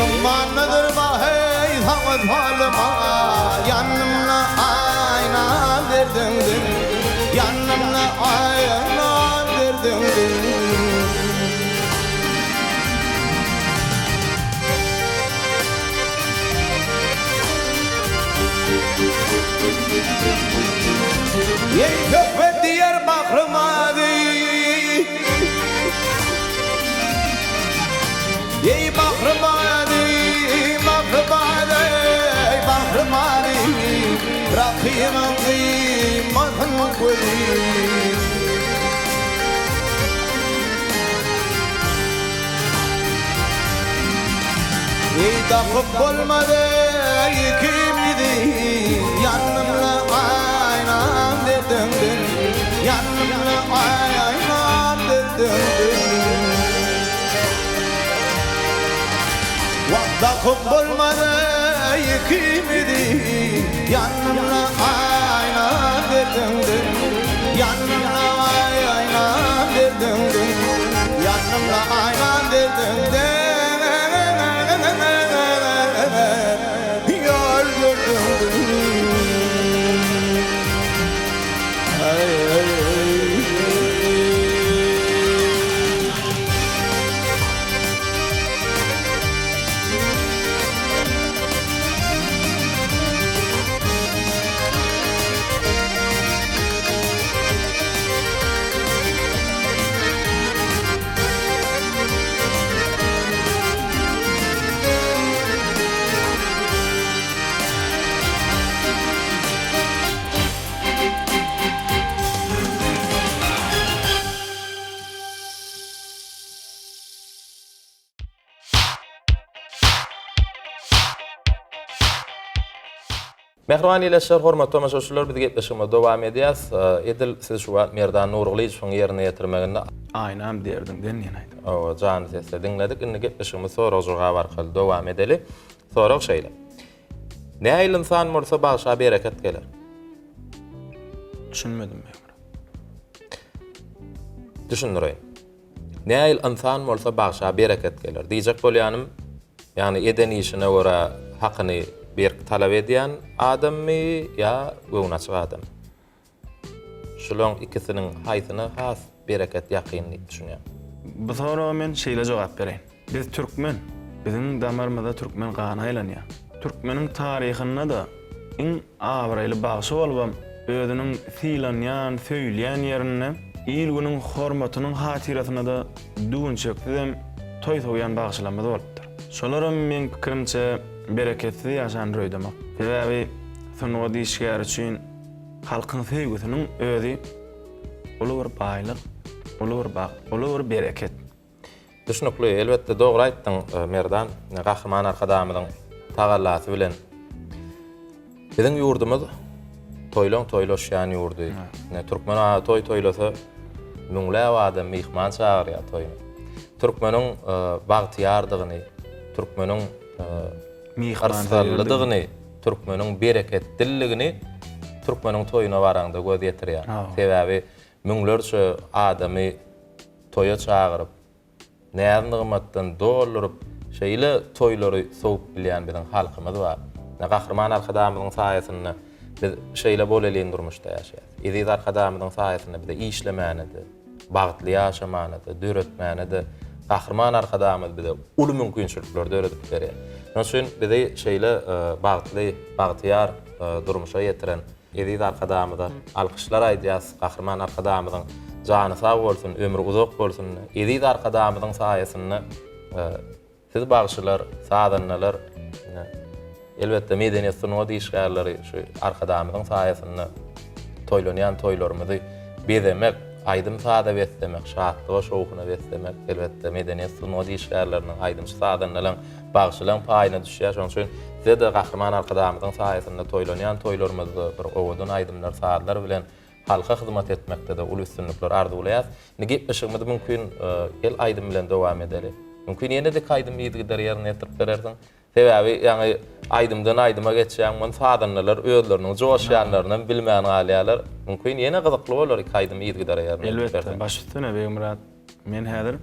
Ummandadyr baheý saňa salyma Ýanymda aýnam derdiňden Ýanymda aýnam derdiňden. Eý söhbet diýer bahrymady Eý bahrymady bahrymady bahrymady Rakynyň gyýmasyn gözi. Eý tapyp bolmaz eý ikimizi Ýanymda aýnam derdiňden Ýanymda aýnam derdiňden Wah tapyp bolmaz eý ikimizi Ýanymda aýnam derdiňden Ýanymda aýnam derdiňden Ýanymda aýnam derdiňden Ýar derdiňden Mähriban ildeşler, hormatly tomaşaçylar, biz gepleşigimizi dowam edýäs. Edil siz şu wagt Merdan Nurgylyjowyň ýerine ýetirmeginde Aýnam derdiňden diýen aýdym. Hawa, janly sesde diňledik. Indi gepleşigimizi sorag-jogap arkaly dowam edeli. Sorag şeýle. Nähili ynsan bolsa bagşa bereket geler? Düşünmedim Begmyrat. Düşündireýin. Nähili ynsan bolsa bagşa bereket geler. Diýjek bolýanym, ýagny eden işine görä hakyny berk talap edýän adammy ýa göwnaçyk adam? Şulaň ikisiniň haýsyna has bereket ýakyn diýip düşünýäň? Bu soraga men şeýle jogap bereýin. Biz türkmen. Biziň damarymyzda türkmen gany aýlanýar. Türkmeniň taryhynda-da iň Abraýly bagşy bolubam, özüniň sylanýan, söýülýän ýerinde il-günüň hormatynyň hatyrasyna-da düwünçeksizem toý sowýan bagşylarymyz bolupdyr. Şolaram meň pikirimçe bereketsiz ýaşan öýdemok. Sebäbi sungat işgäri üçin halkyň söýgüsiniň özi uly bir baýlyk, uly bir bagt, uly bir bereket. Düşnükli, elbetde dogry aýtdyň Merdan. Gahryman Arkadagymyzyň tagallasy bilen biziň ýurdumyz toýlaň toýlaşýan ýurdy. Türkmen aga toý toýlasa müňläp adam myhman çagyrýar toýuna. Türkmeniň bagtyýardygyny, türkmeniň yrsgallydygyny, türkmeniň bereketdilligini türkmeniň toýuna baraňda göz ýetirýär. Sebäbi müňlerçe adamy toýa çagyryp, näz-nygmatdan dolduryp, şeýle toýlary sowup bilýän biziň halkymyz bar. Ine, Gahryman Arkadagymyzyň saýasynda biz şeýle bolelin durmuşda ýaşaýarys. Eziz Arkadagymyzyň saýasynda bize işlemäne-de, bagtly ýaşamana-da, döretmäne-de Gahryman Arkadagymyz bize uly mümkinçilikleri döredip berýär. Şonuň üçin bizi şeýle bagtly, bagtyýar durmuşa ýetiren Eziz Arkadagymyza alkyşlar aýdýas Gahryman Arkadagymyzyň jany sag bolsun ömri uzak bolsun Eziz Arkadagymyzyň saýasynda siz bagşylar sazandalar elbetde medeniýet sungat işgärleri şu Arkadagymyzyň saýasynda toýlanýan toýlarymyzy bezemek aýdym saza beslemek şatlyga şowhuna beslemek elbetde medeniýet sungat işgärleriniň aýdymçy sazandalaryň Bagşylaň paýyna düşýär. Şonuň üçin size-de Gahryman Arkadagymyzyň saýasynda toýlanýan toýlarymyzda bir owadan aýdymlar, sazlar bilen halka hyzmat etmekde-de uly üstünlikler arzuwlaýas. Indi gepleşigimizi mümkin gel aýdym bilen dowam edeli. Mümkin ýene-de iki aýdym yzygider ýerine ýetirip berersiň. Sebäbi ýaňy aýdymdan aýdyma geçýäň, muny sazandalar özleriniň joşýanlarynam bilmän galýarlar. Mümkin ýene gyzykly bolar iki aýdym yzygider ýerine ýetirip berseň. Elbetde, baş üstüne Begmyrat. Men häzir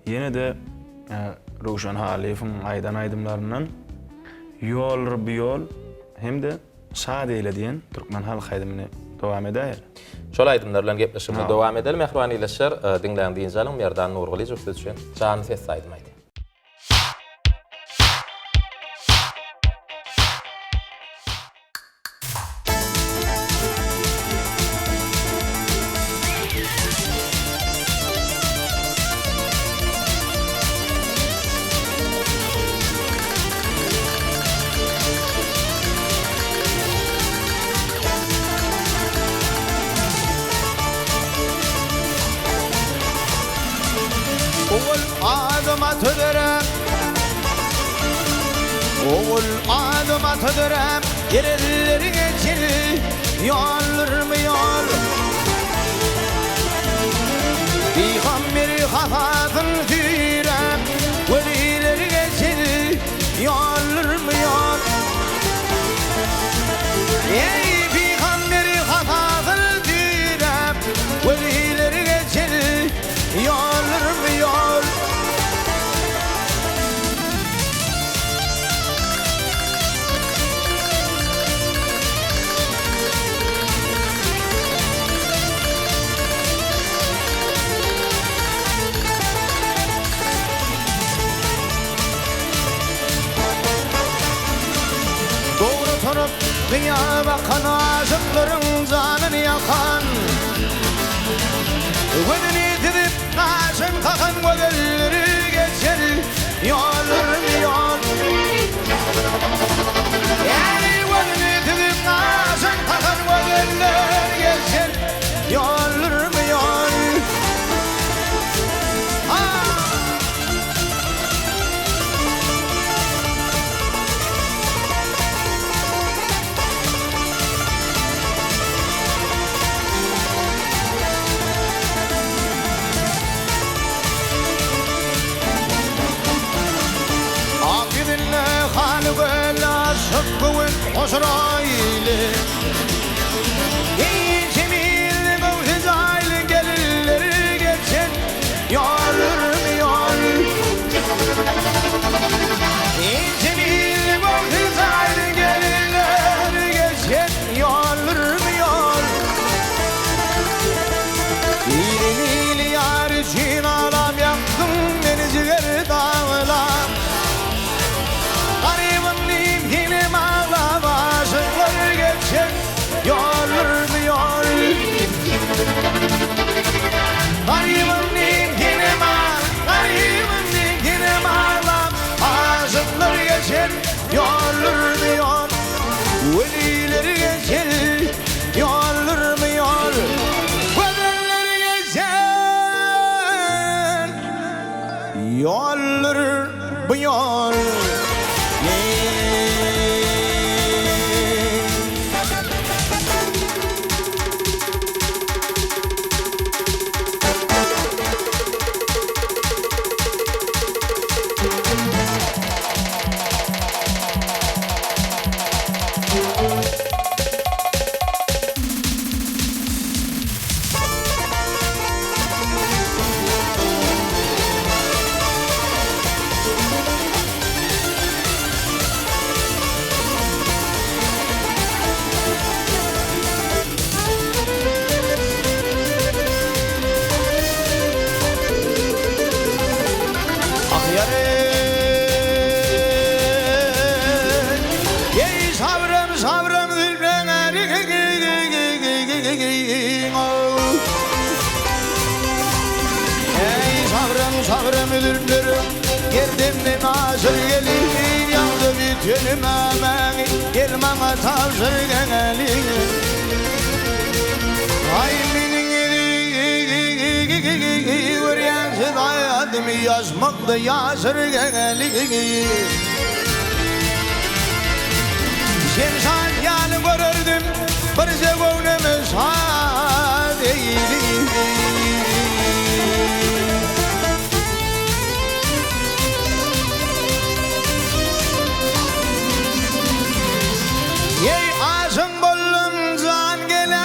Ýene-de. Röwşen Halyýewiň aýdan aýdymlaryndan Ýoldur bu ýol hem-de Şad eýle diýen türkmen halk aýdymyny dowam edäýeli. Şol aýdymlar bilen gepleşigimizi dowam edeli mähriban ildeşler. Diňläň dynç alyň Merdan Nurgylyjow siz üçin janly sesli aýdym aýdýar. Ogul Adam ata döräp, Ogul Adam ata döräp, Gelenleriňe çil ýoldurmy ýol? Pygamberi hasasyn süýräp, Welileriňe çil ýoldurmy ýol? Eý, pygamberi hasasyn süýräp, Welileriňe çil ýoldurmy ýol? Dogry turup gyýa bakan aşyklaryň janyny ýakan, Gözüni süzüp gaşyn kakan gözelleri geçer ýollarmy ýol. Ýeri gözüni süzüp gaşyn kakan gözeller geçer ýollarmy ýol. Ha! Ak ýüzünde haly göl aşyk göwün hoşroýly. Eý jemil göwsi jaýly gelinleri geçen ýollarmy ýol. Eý jemil göwsi jaýly gelinleri geçen ýollarmy ýol. Ilin ili ýar üçin alam ýakdyň meni jiger daglam. Garybym diýip hinem aglap aşyklar geçen ýollarmy ýol. Garybym diýip hinem Garybym diýip hinem aglap aşyklar geçen ýollarmy ýol. Weliler geçen ýollarmy ýol. Gözeller geçen ýollar bu ýol. Ah ýary Eý sabrym sabrym zülpleň Eý sabrym sabrym zülpleriň Gerdemden aşyr gelin Ýagdy bütin mämäňi Gel maňa tabşyr gelin Aý meniň Görýänsiz aýadymy Ýaşmakda ýaşyr gelin Şemşat ýaly görerdim Birje göwnümi şat eýli. Eý aşyk boldum jan gelen.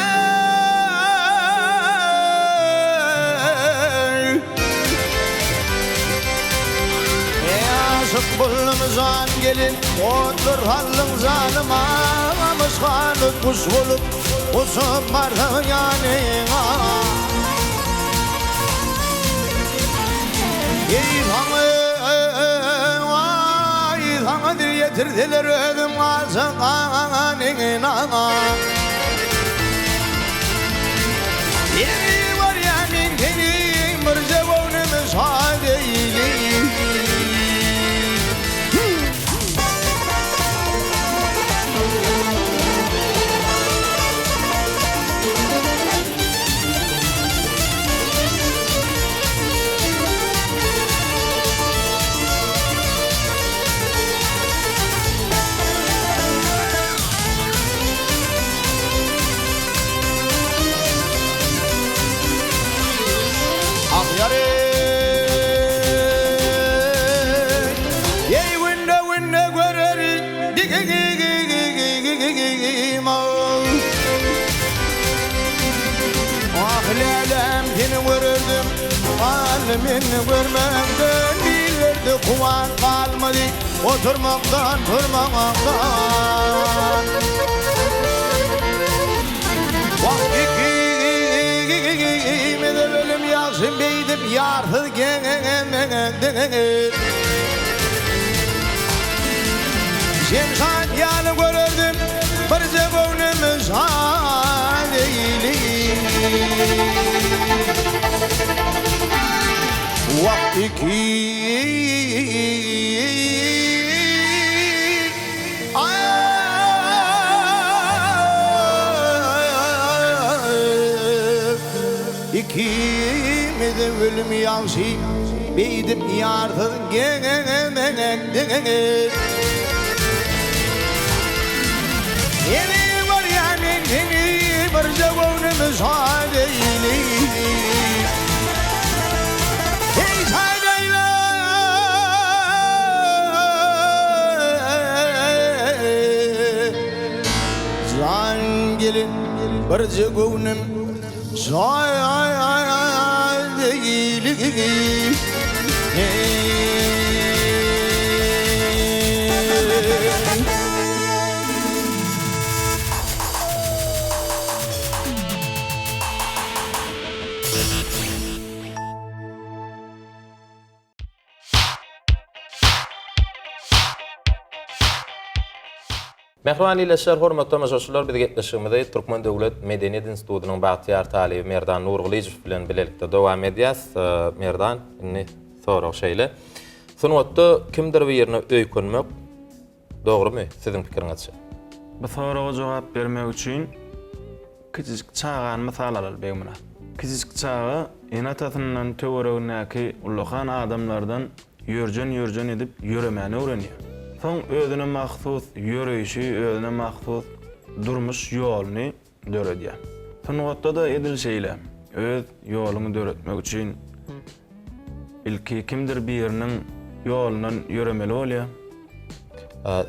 Eý Boldum jan gelin, otlar saldyň janyma, Myşgany guş bolup uçup barsaň ýanyňa. Eý saňa, aý saňa dil ýetirseler özüm galjak ganyňa. Ýeri görýän men seni birje göwnüme şa deýli. Ah ýary Eý günde günde görer digigigigigigigim Ah läläm seni görerdim Al meni görmekden Dillerde kuwat galmady Oturmakdan turmakdan Wah ikimize ölüm ýagşy beýdip ýarsyz geňeňeňeňeň. Şemşat ýaly görerdim birje göwnümi şad eýli. Wah Ikimize ölüm ýagşy, beýdip ýarsyz geňeňeňeňeňeňeň. Seni görýän men seni, birje göwnümi şad eýle. Heý şad eýle. Jan gelin, birje göwnüm şad eýle. Mähriban ildeşler, hormatly tomaşaçylar, biz gepleşigimizi Türkmen döwlet medeniýet institutynyň bagtyýar talyby Merdan Nurgylyjow bilen bilelikde dowam edýäs. Merdan, indi sorag şeýle. Sungatda kimdir birine öýkünmek dogrumy, siziň pikiriňizçe? Bu soraga jogap bermek üçin Kiçijik çagany mysal alaly, Begmyrat. Kiçijik çaga ene-atasyndan, töweregindäki ullakan adamlardan ýörjen-ýörjen edip ýöremäni öwrenýär. Soň özüne mahsus ýöreýşi, özüne mahsus durmuş ýoluny döredýär. Sungatda-da edil şeýle. Öz ýoluňy döretmek üçin ilki kimdir biriniň ýolundan ýöremeli bolýar.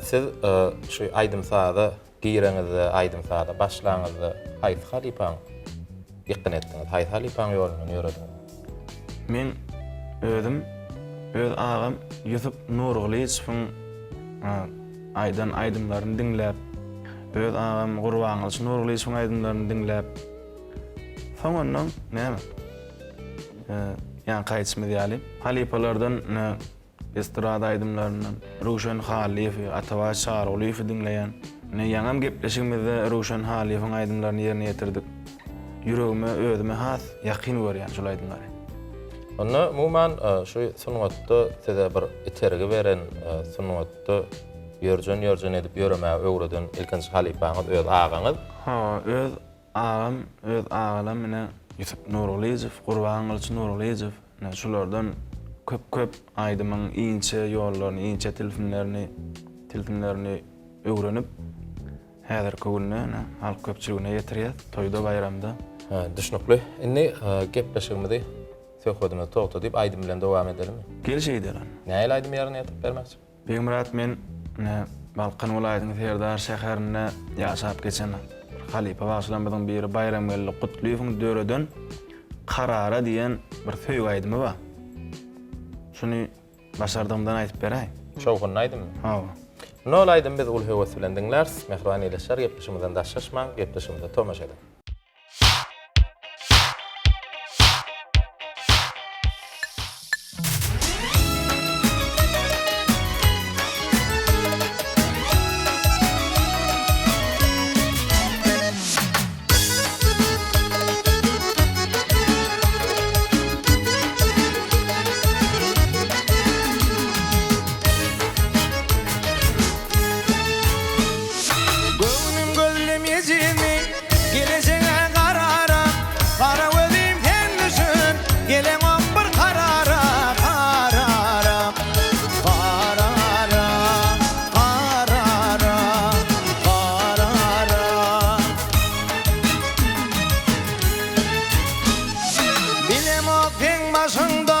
Siz şu aýdym-saza Gireňizde, aýdym-saza başlaňyzda haýsy halypaň ýykgyn etdiňiz? Haýsy halypaň ýolundan ýörediňiz? Men özüm öz agam Ýusup Nurgylyjowyň aýdan aýdymlaryny diňläp, öz agam Gurbangylyç Nurgylyjowyň aýdymlaryny diňläp, soň ondan näme, ýaňky aýdyşymyz ýaly, halypalardan Estrada aýdymlaryndan Röwşen Hallyýewi, Atabaý Çarygulyýewi diňleýän. Ine, ýaňam gepleşigimizde Röwşen Hallyýewiň aýdymlaryny ýerine ýetirdik. Ýüregime, özüme has ýakyn görýän şol aýdymlary. Onda umuman şu sungatda size bir itergi beren, sungatda ýörjen-ýörjen edip ýöremäge öwreden ilkinji halypaňyz öz agaňyz. Hawa, öz agam, öz agalam ine Ýusup Nurgylyjow, Gurbangylyç Nurgylyjow. Ine, şulardan köp-köp aýdymyň inçe ýollaryny, inçe tilsimlerini, tilsimlerini öwrenip, häzirki günde ine, halk köpçüligine ýetirýäs, toýda, baýramda. Düşnükli. Indi gepleşigimizi, söhbedimizi togtadyp, aýdym bilen dowam edelimi? Gel şeýdeli. Nähili aýdym ýerine ýetirip bermekçi? Begmyrat men ine Balkan welaýatynyň Serdar şäherinde ýaşap geçen bir halypa bagşylarymyzyň biri Baýramgeldi Gutlyýewiň döreden Karara diýen bir söýgi aýdymy bar. Şuny başardygymdan aýdyp beräý. Şowhunly aýdymmy? Hawa. Indi ol aýdymy biz uly höwes bilen diňläris. Mähriban ildeşler, gepleşigimizden daşlaşmaň, gepleşigimize tomaşa ediň. Göwnüm gözlemejimi Gelejege garara Gara gözüm sen düşün Geleňok bir karara Karara Karara Karara Karara Bilemok seň başyňda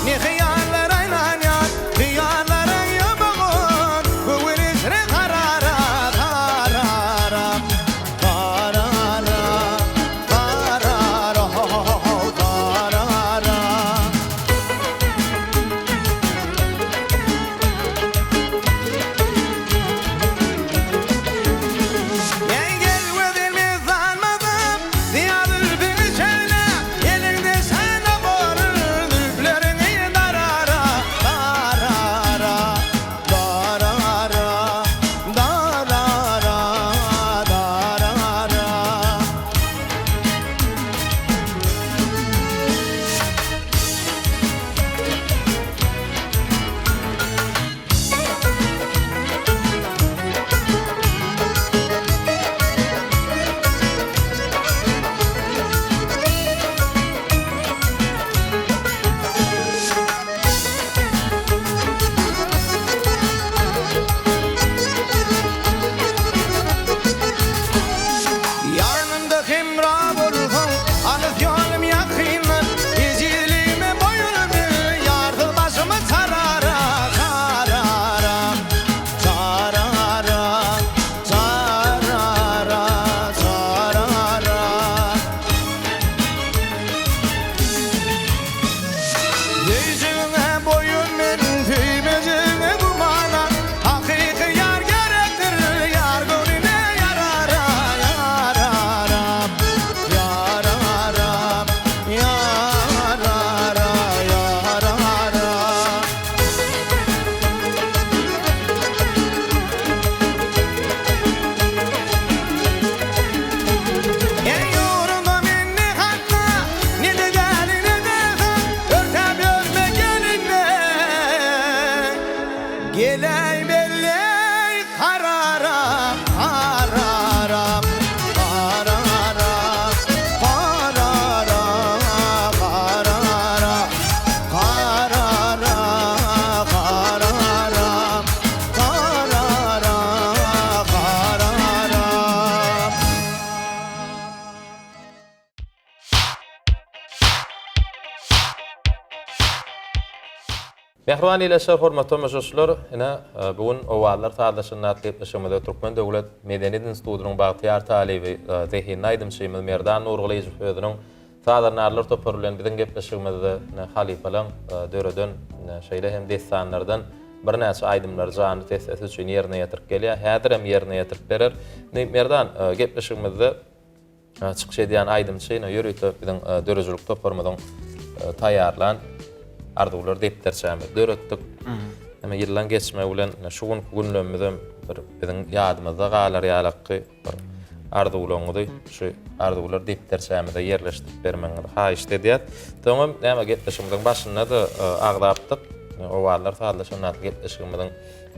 Ne hyýallar aýlanýar Hyýallaryň ýumugyn Göwün içre karara Karara Karara Karara ho Karara. Eý gel gözelmi sanmadym, Syýa zülpüňi çeýle, Eliňde şana bolar, Zülpleriňi darara, Darara, darara, Darara, darara. Ýanymda hemra bolsaň, alys ýolum ýakyndan, Ejizligime boýun bil, ýarsyz başymy çarara, Çarara, çarara, çarara, çarara. Söýjegiňe boýun men, söýmejegiňe gümana, Hakyky ýar gerekdir, ýar göwnüne ýarara, Ýarara, ýarara, ýarara, ýarara. Eý ýolunda men ne hatda, ne-de däli, ne-de han, Örtäp ýörme gelinme, Geleý belleý karara, Karara, karara, karara, karara, Karara, karara, karara, karara. Mähriban ildeşler, hormatly tomaşaçylar, ine, bu gün Owazlar sazlaşynda atly gepleşigimizde Türkmen döwlet medeniýet institutynyň bagtyýar talyby, zehinli aýdymçymyz Merdan Nurgylyjow özüniň Sazandarlar topary bilen biziň gepleşigimizde ine, halypalaň döreden, şeýle hem dessanlardan birnäçe aýdymlary janly ses sesi üçin ýerine ýetirip gelýär. Häzir hem ýerine ýetirip berer. Indi Merdan, gepleşigimizde Çykyş edýän aýdymçy ine ýörite biziň döredijilik toparymyzyň taýýarlan arzuwlar depderçämizi döretdik. Ýöne ýyllaň geçmegi bilen şu günki günlerimizem bir biziň ýadymyzda galar ýalakky bir arzuwlaryňyzy şu arzuwlar depderçämize ýerleşdirip bermegiňizi haýyşt edýäs. Soňam näme gepleşigimiziň başynda-da agzapdyk. Owazlar sazlaşan atly gepleşigimiziň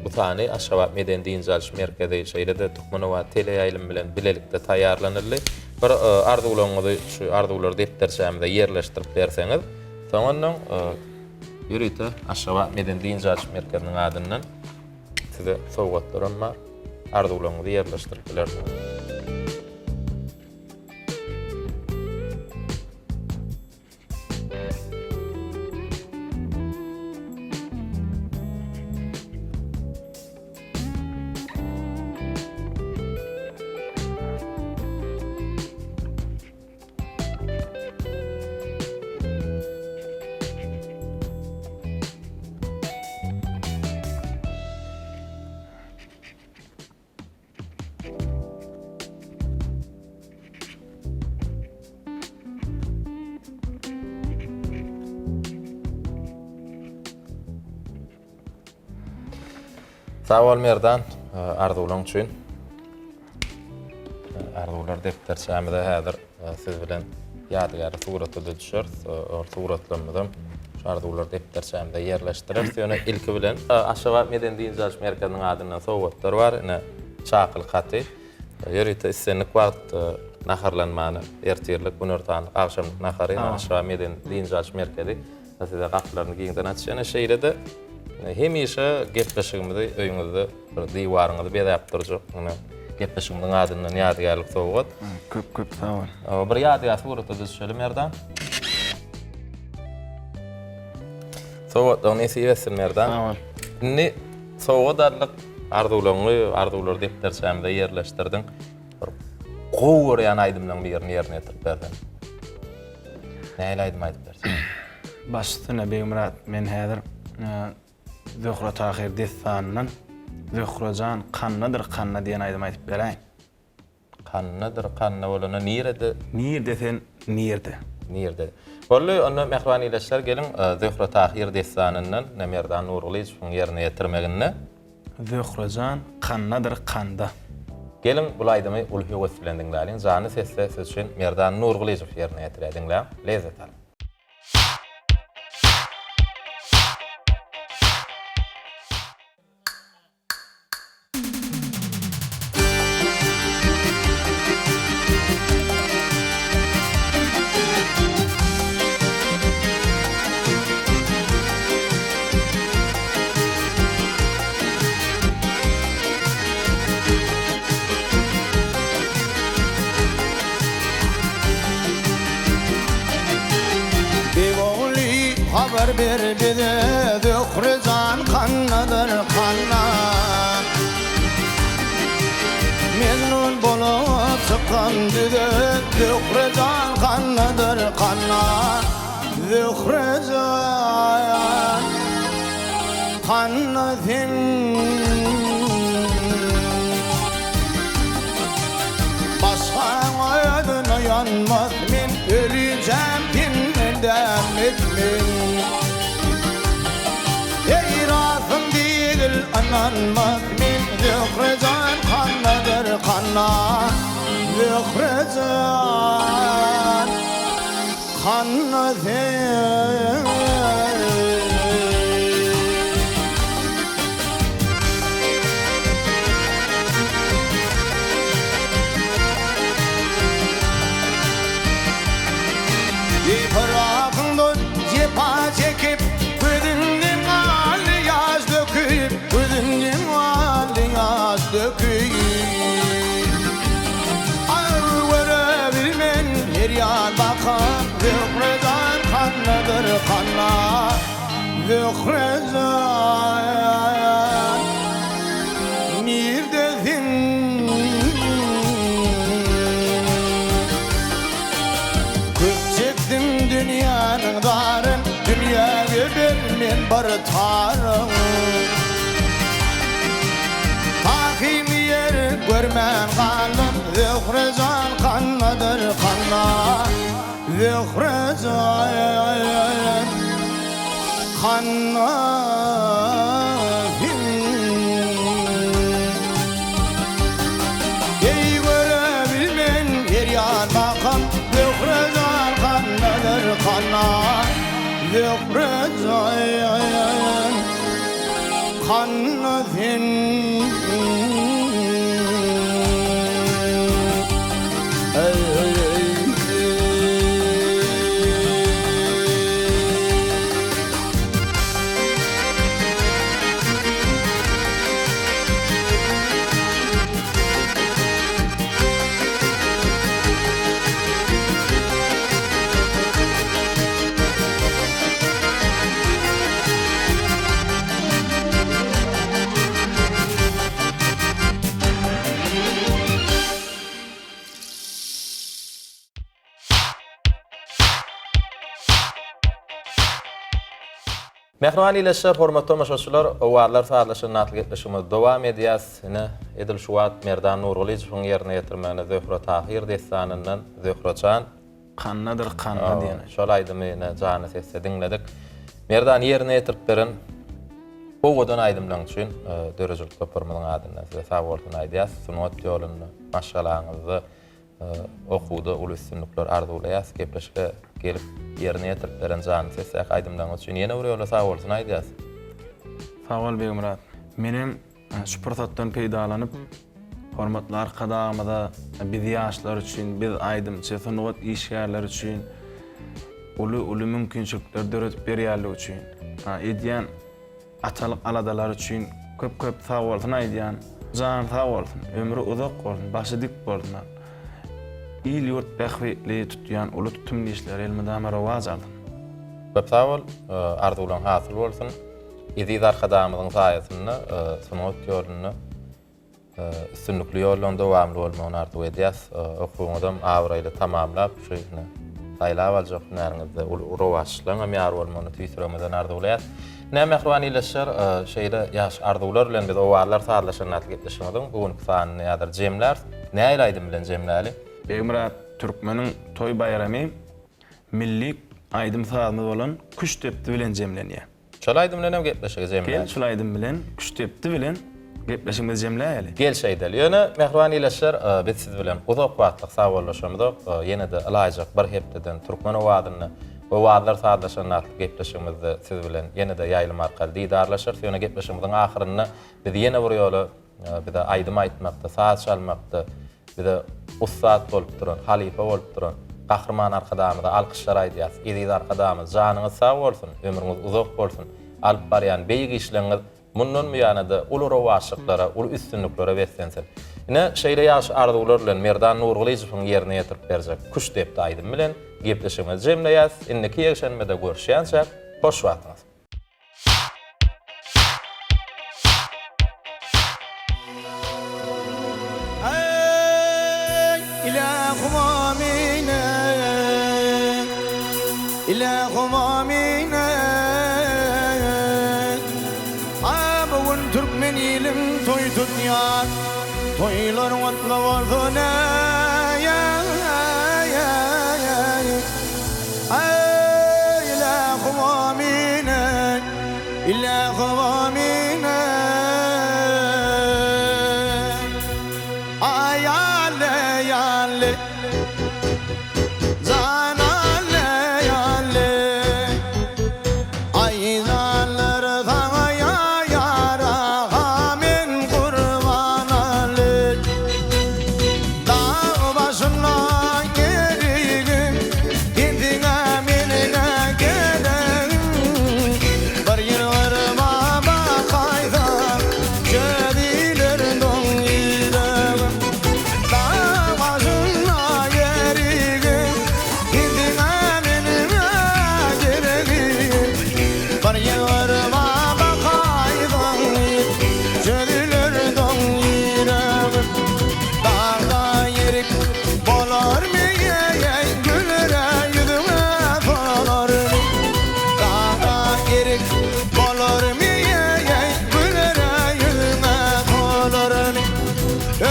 Bu sany Aşgabat medeni-dynç alyş merkezi, şeýle-de Türkmenobat teleýaýlymy bilen bilelikde taýýarlanyldy. Bir arzuwlaryňyzy şu arzuwlar depderçämize ýerleşdirip berseňiz, soňundan ýörite Aşgabat medeni-dynç alyş merkeziniň adyndan size sowgatlaram bar. Arzuwlaryňyzy ýerleşdirip bilersiňiz. Sag bol Merdan, arzuwlaň üçin. Arzuwlar depderçämize häzir siz bilen ýadygärlik surata-da düşeris. Ol suratlarymyzam şu arzuwlar depderçämize ýerleşdireris. Ýöne ilki bilen Aşgabat medeni-dynç alyş merkeziniň adyndan sowgatlar bar. Ine, çakylyk haty. Ýörite islendik wagt naharlanmany, ertirlik, günortanlyk, agşamlyk nahary Aşgabat medeni-dynç alyş merkezi size gapylaryny giňden açýar. Ine, şeýle-de hemişe gepleşigimizi öýüňizde bir diwaryňyzy bezäp durjak, ine, gepleşigimiziň adyndan ýadygärlik sowgat. Köp köp sag bol. Bir ýadygär surata düşeli Merdan. Sowgatlaryň nesip etsin Merdan. Sag bol. Indi sowgat aldyk, arzuwlaryňy arzuwlar depderçämize ýerleşdirdiň. Bir gowy görýän aýdymlaryň birini ýerine ýetirip berseň. Nähili aýdym aýdyp berseň? Baş üstüne Begmyrat, men häzir Zöhre Tahyr dessanyndan Zöhre jan kannadyr kanna diýen aýdymy aýdyp beräýin. Kannadyr kanna bolanda nirede? Nirde sen, nirde? Nirde? Boldy, onda mähriban ildeşler geliň Zöhre Tahyr dessanyndan Merdan Nurgylyjowyň ýerine ýetirmeginde. Zöhre jan kannadyr kanda. Geliň bul aýdymy uly höwes bilen diňläliň janly sesde siz üçin Merdan Nurgylyjow ýerine ýetirýär diňläň lezzet alyň. Beg ogly habar ber bize Zöhre jan kannadyr kanna Mejnun bolup çykan düze Zöhre jan kannadyr kanna Zöhre jan kanna sen Başgaň özüne ýanmaz men Ölüjem senden dänmezmen Eý rasym diýgil ynanmaz men Zöhre jan kannadyr kanna Zöhre jan Kanna sen. Eý pyragyňdan jepa çekip, Gözüňden ganly ýaş döküp, Gözüňden ganly ýaş döküp. Agyr görebilmen her ýan bakan, Zöhre jan kannadyr kanna, Zöhre jan nirdesin? Köp çekdim dünýäniň zaryn, Dünýäge bermen bir taryn. Tahym ýer görmän galdym, Zöhre jan kannadyr kanna, Zöhre jan kanna sen. Eý görebilmen her ýan bakan, Zöhre jan kannadyr kanna, Zöhre jan. Kanna sen. Mähriban ildeşler, hormatly tomaşaçylar, Owazlar sazlaşygyny atly gepleşigimizi dowam edýäs. Ine, edil şu wagt Merdan Nurgylyjowyň ýerine ýetirmeginde Zöhre Tahyr dessanyndan Zöhre jan Kannadyr kanna diýen. Şol aýdymy ine janly sesde diňledik. Merdan ýerine ýetirip beren. Owadan aýdymlaň üçin döredijilik toparymyzyň adyndan size sag bolsun aýdýas. Sungat ýolunda, maşgalaňyzda, okuwda uly üstünlikler arzuwlaýas. Gepleşige gelip ýerine ýetirip beren janly sesdäki aýdymlaryňyz üçin ýene bir ýola sag bolsun aýdýas. Sag bol Begmyrat. Menem şu pursatdan peýdalanyp hormatly Arkadagymyza biz ýaşlar üçin, biz aýdymçy, sungat işgärleri üçin uly-uly mümkinçilikler döredip berýänligi üçin, edýän atalyk aladalary üçin köp-köp sagbolsun aýdýan. Jany sag bolsun, ömri uzak bolsun, başy dik bolsun. Il-ýurt bähbitli tutýan uly tutumly işleri elmydama rowaç alsyn. Köp sag bol, arzuwlaň hasyl bolsun. Eziz Arkadagymyzyň saýasynda sungat ýolunda Üstünlikli ýollaryň dowamly bolmagyny arzuw edýäs. Okuwyňyzam abraýly tamamlap, şu ine saýlap aljak hünäriňizde uly rowaçlyklaryň hem ýar bolmagyny tüýs ýüregimizden arzuwlaýas. Ine, mähriban ildeşler, şeýle ýagşy arzuwlar bilen biz Owazlar sazlaşan atly gepleşigimiziň bu günki sanyny häzir jemläris. Nähili aýdym bilen jemläli? Begmyrat türkmeniň toý-baýramy milli aýdym-sazymyz bolan küştdepdi bilen jemlenýär. Şol aýdym bilenem gepleşigi jemläýeli. Gel şul aýdym bilen, küştdepdi bilen gepleşigimizi jemläýeli. Gel şeýdeli. Ýöne, mähriban ildeşler, biz siz bilen uzak wagtlyk sagbollaşamyzok. Ýene-de ylaýjak bir hepdeden Türkmen owazynda Owazlar sazlaşanda atly gepleşigimizde siz bilen ýene-de ýaýlym arkaly didarlaşarys. Ýöne gepleşigimiziň ahyrynda biz ýene bir ýola bize aýdym aýtmakda, saz çalmakda bize ussat bolup duran, halypa bolup duran Gahryman Arkadagymyza alkyşlar aýdýarys. Eziz Arkadagymyz, janyňyz sag bolsun, ömrüňiz uzak bolsun, alyp barýan beýik işleriňiz mundan buýana-da uly rowaçlyklara, uly üstünliklere beslensin. Ine, şeýle ýagşy arzuwlar bilen Merdan Nurgylyjowyň ýerine ýetirip berjek Küştdepdi aýdymy bilen gepleşigimizi jemleýäs. Indiki ýekşenbede görüşýänçäk, hoş wagtyňyz! Eý, Ilähim amin eý, Ilähim amin eý. A bu gün türkmen ilim toý tutýar, Toýlar gutly bolsun eý, eý, eý. Eý, Ilähim amin eý, Ilähim amin eý. Aý alle, alle, jan alle, alle. Aýdanlar saňa ýa-ýara, men gurban alle. Dag başynda erigim, Sensiň-ä meniň-ä geregim. Bir ýylgyrma bakaýsaň, Çözüler doň ýüregim. Dag başynda erigim, Sensiň-ä meniň-ä geregim. Bir ýylgyrma bakaýsaň, Çözüler doň ýüregim. Dagda ýerik bolarmy eý, Gülere ýüzüňe solarmy? Dagda ýerik bolarmy eý, Gülere ýüzüňe solarmy?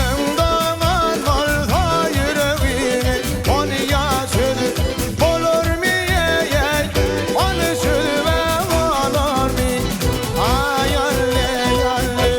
Öň doňan bolsa ýüregiňi, Ony ýa çözüp bolarmy eý, Ony çözübe bolarmy? Aý alle, alle.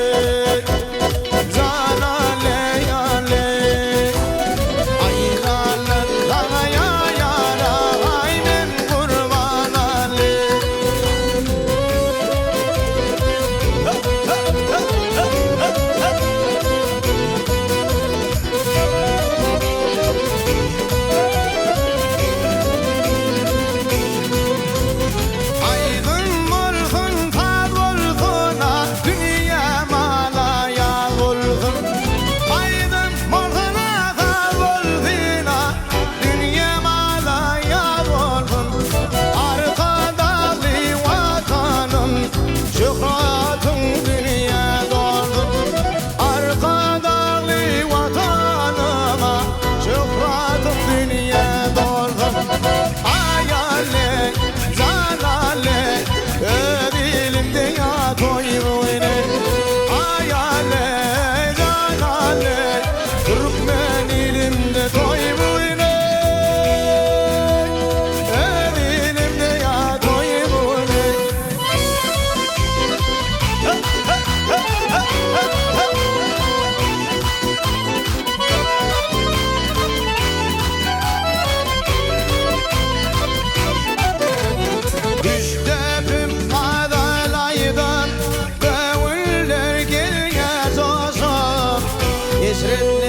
Eşretli.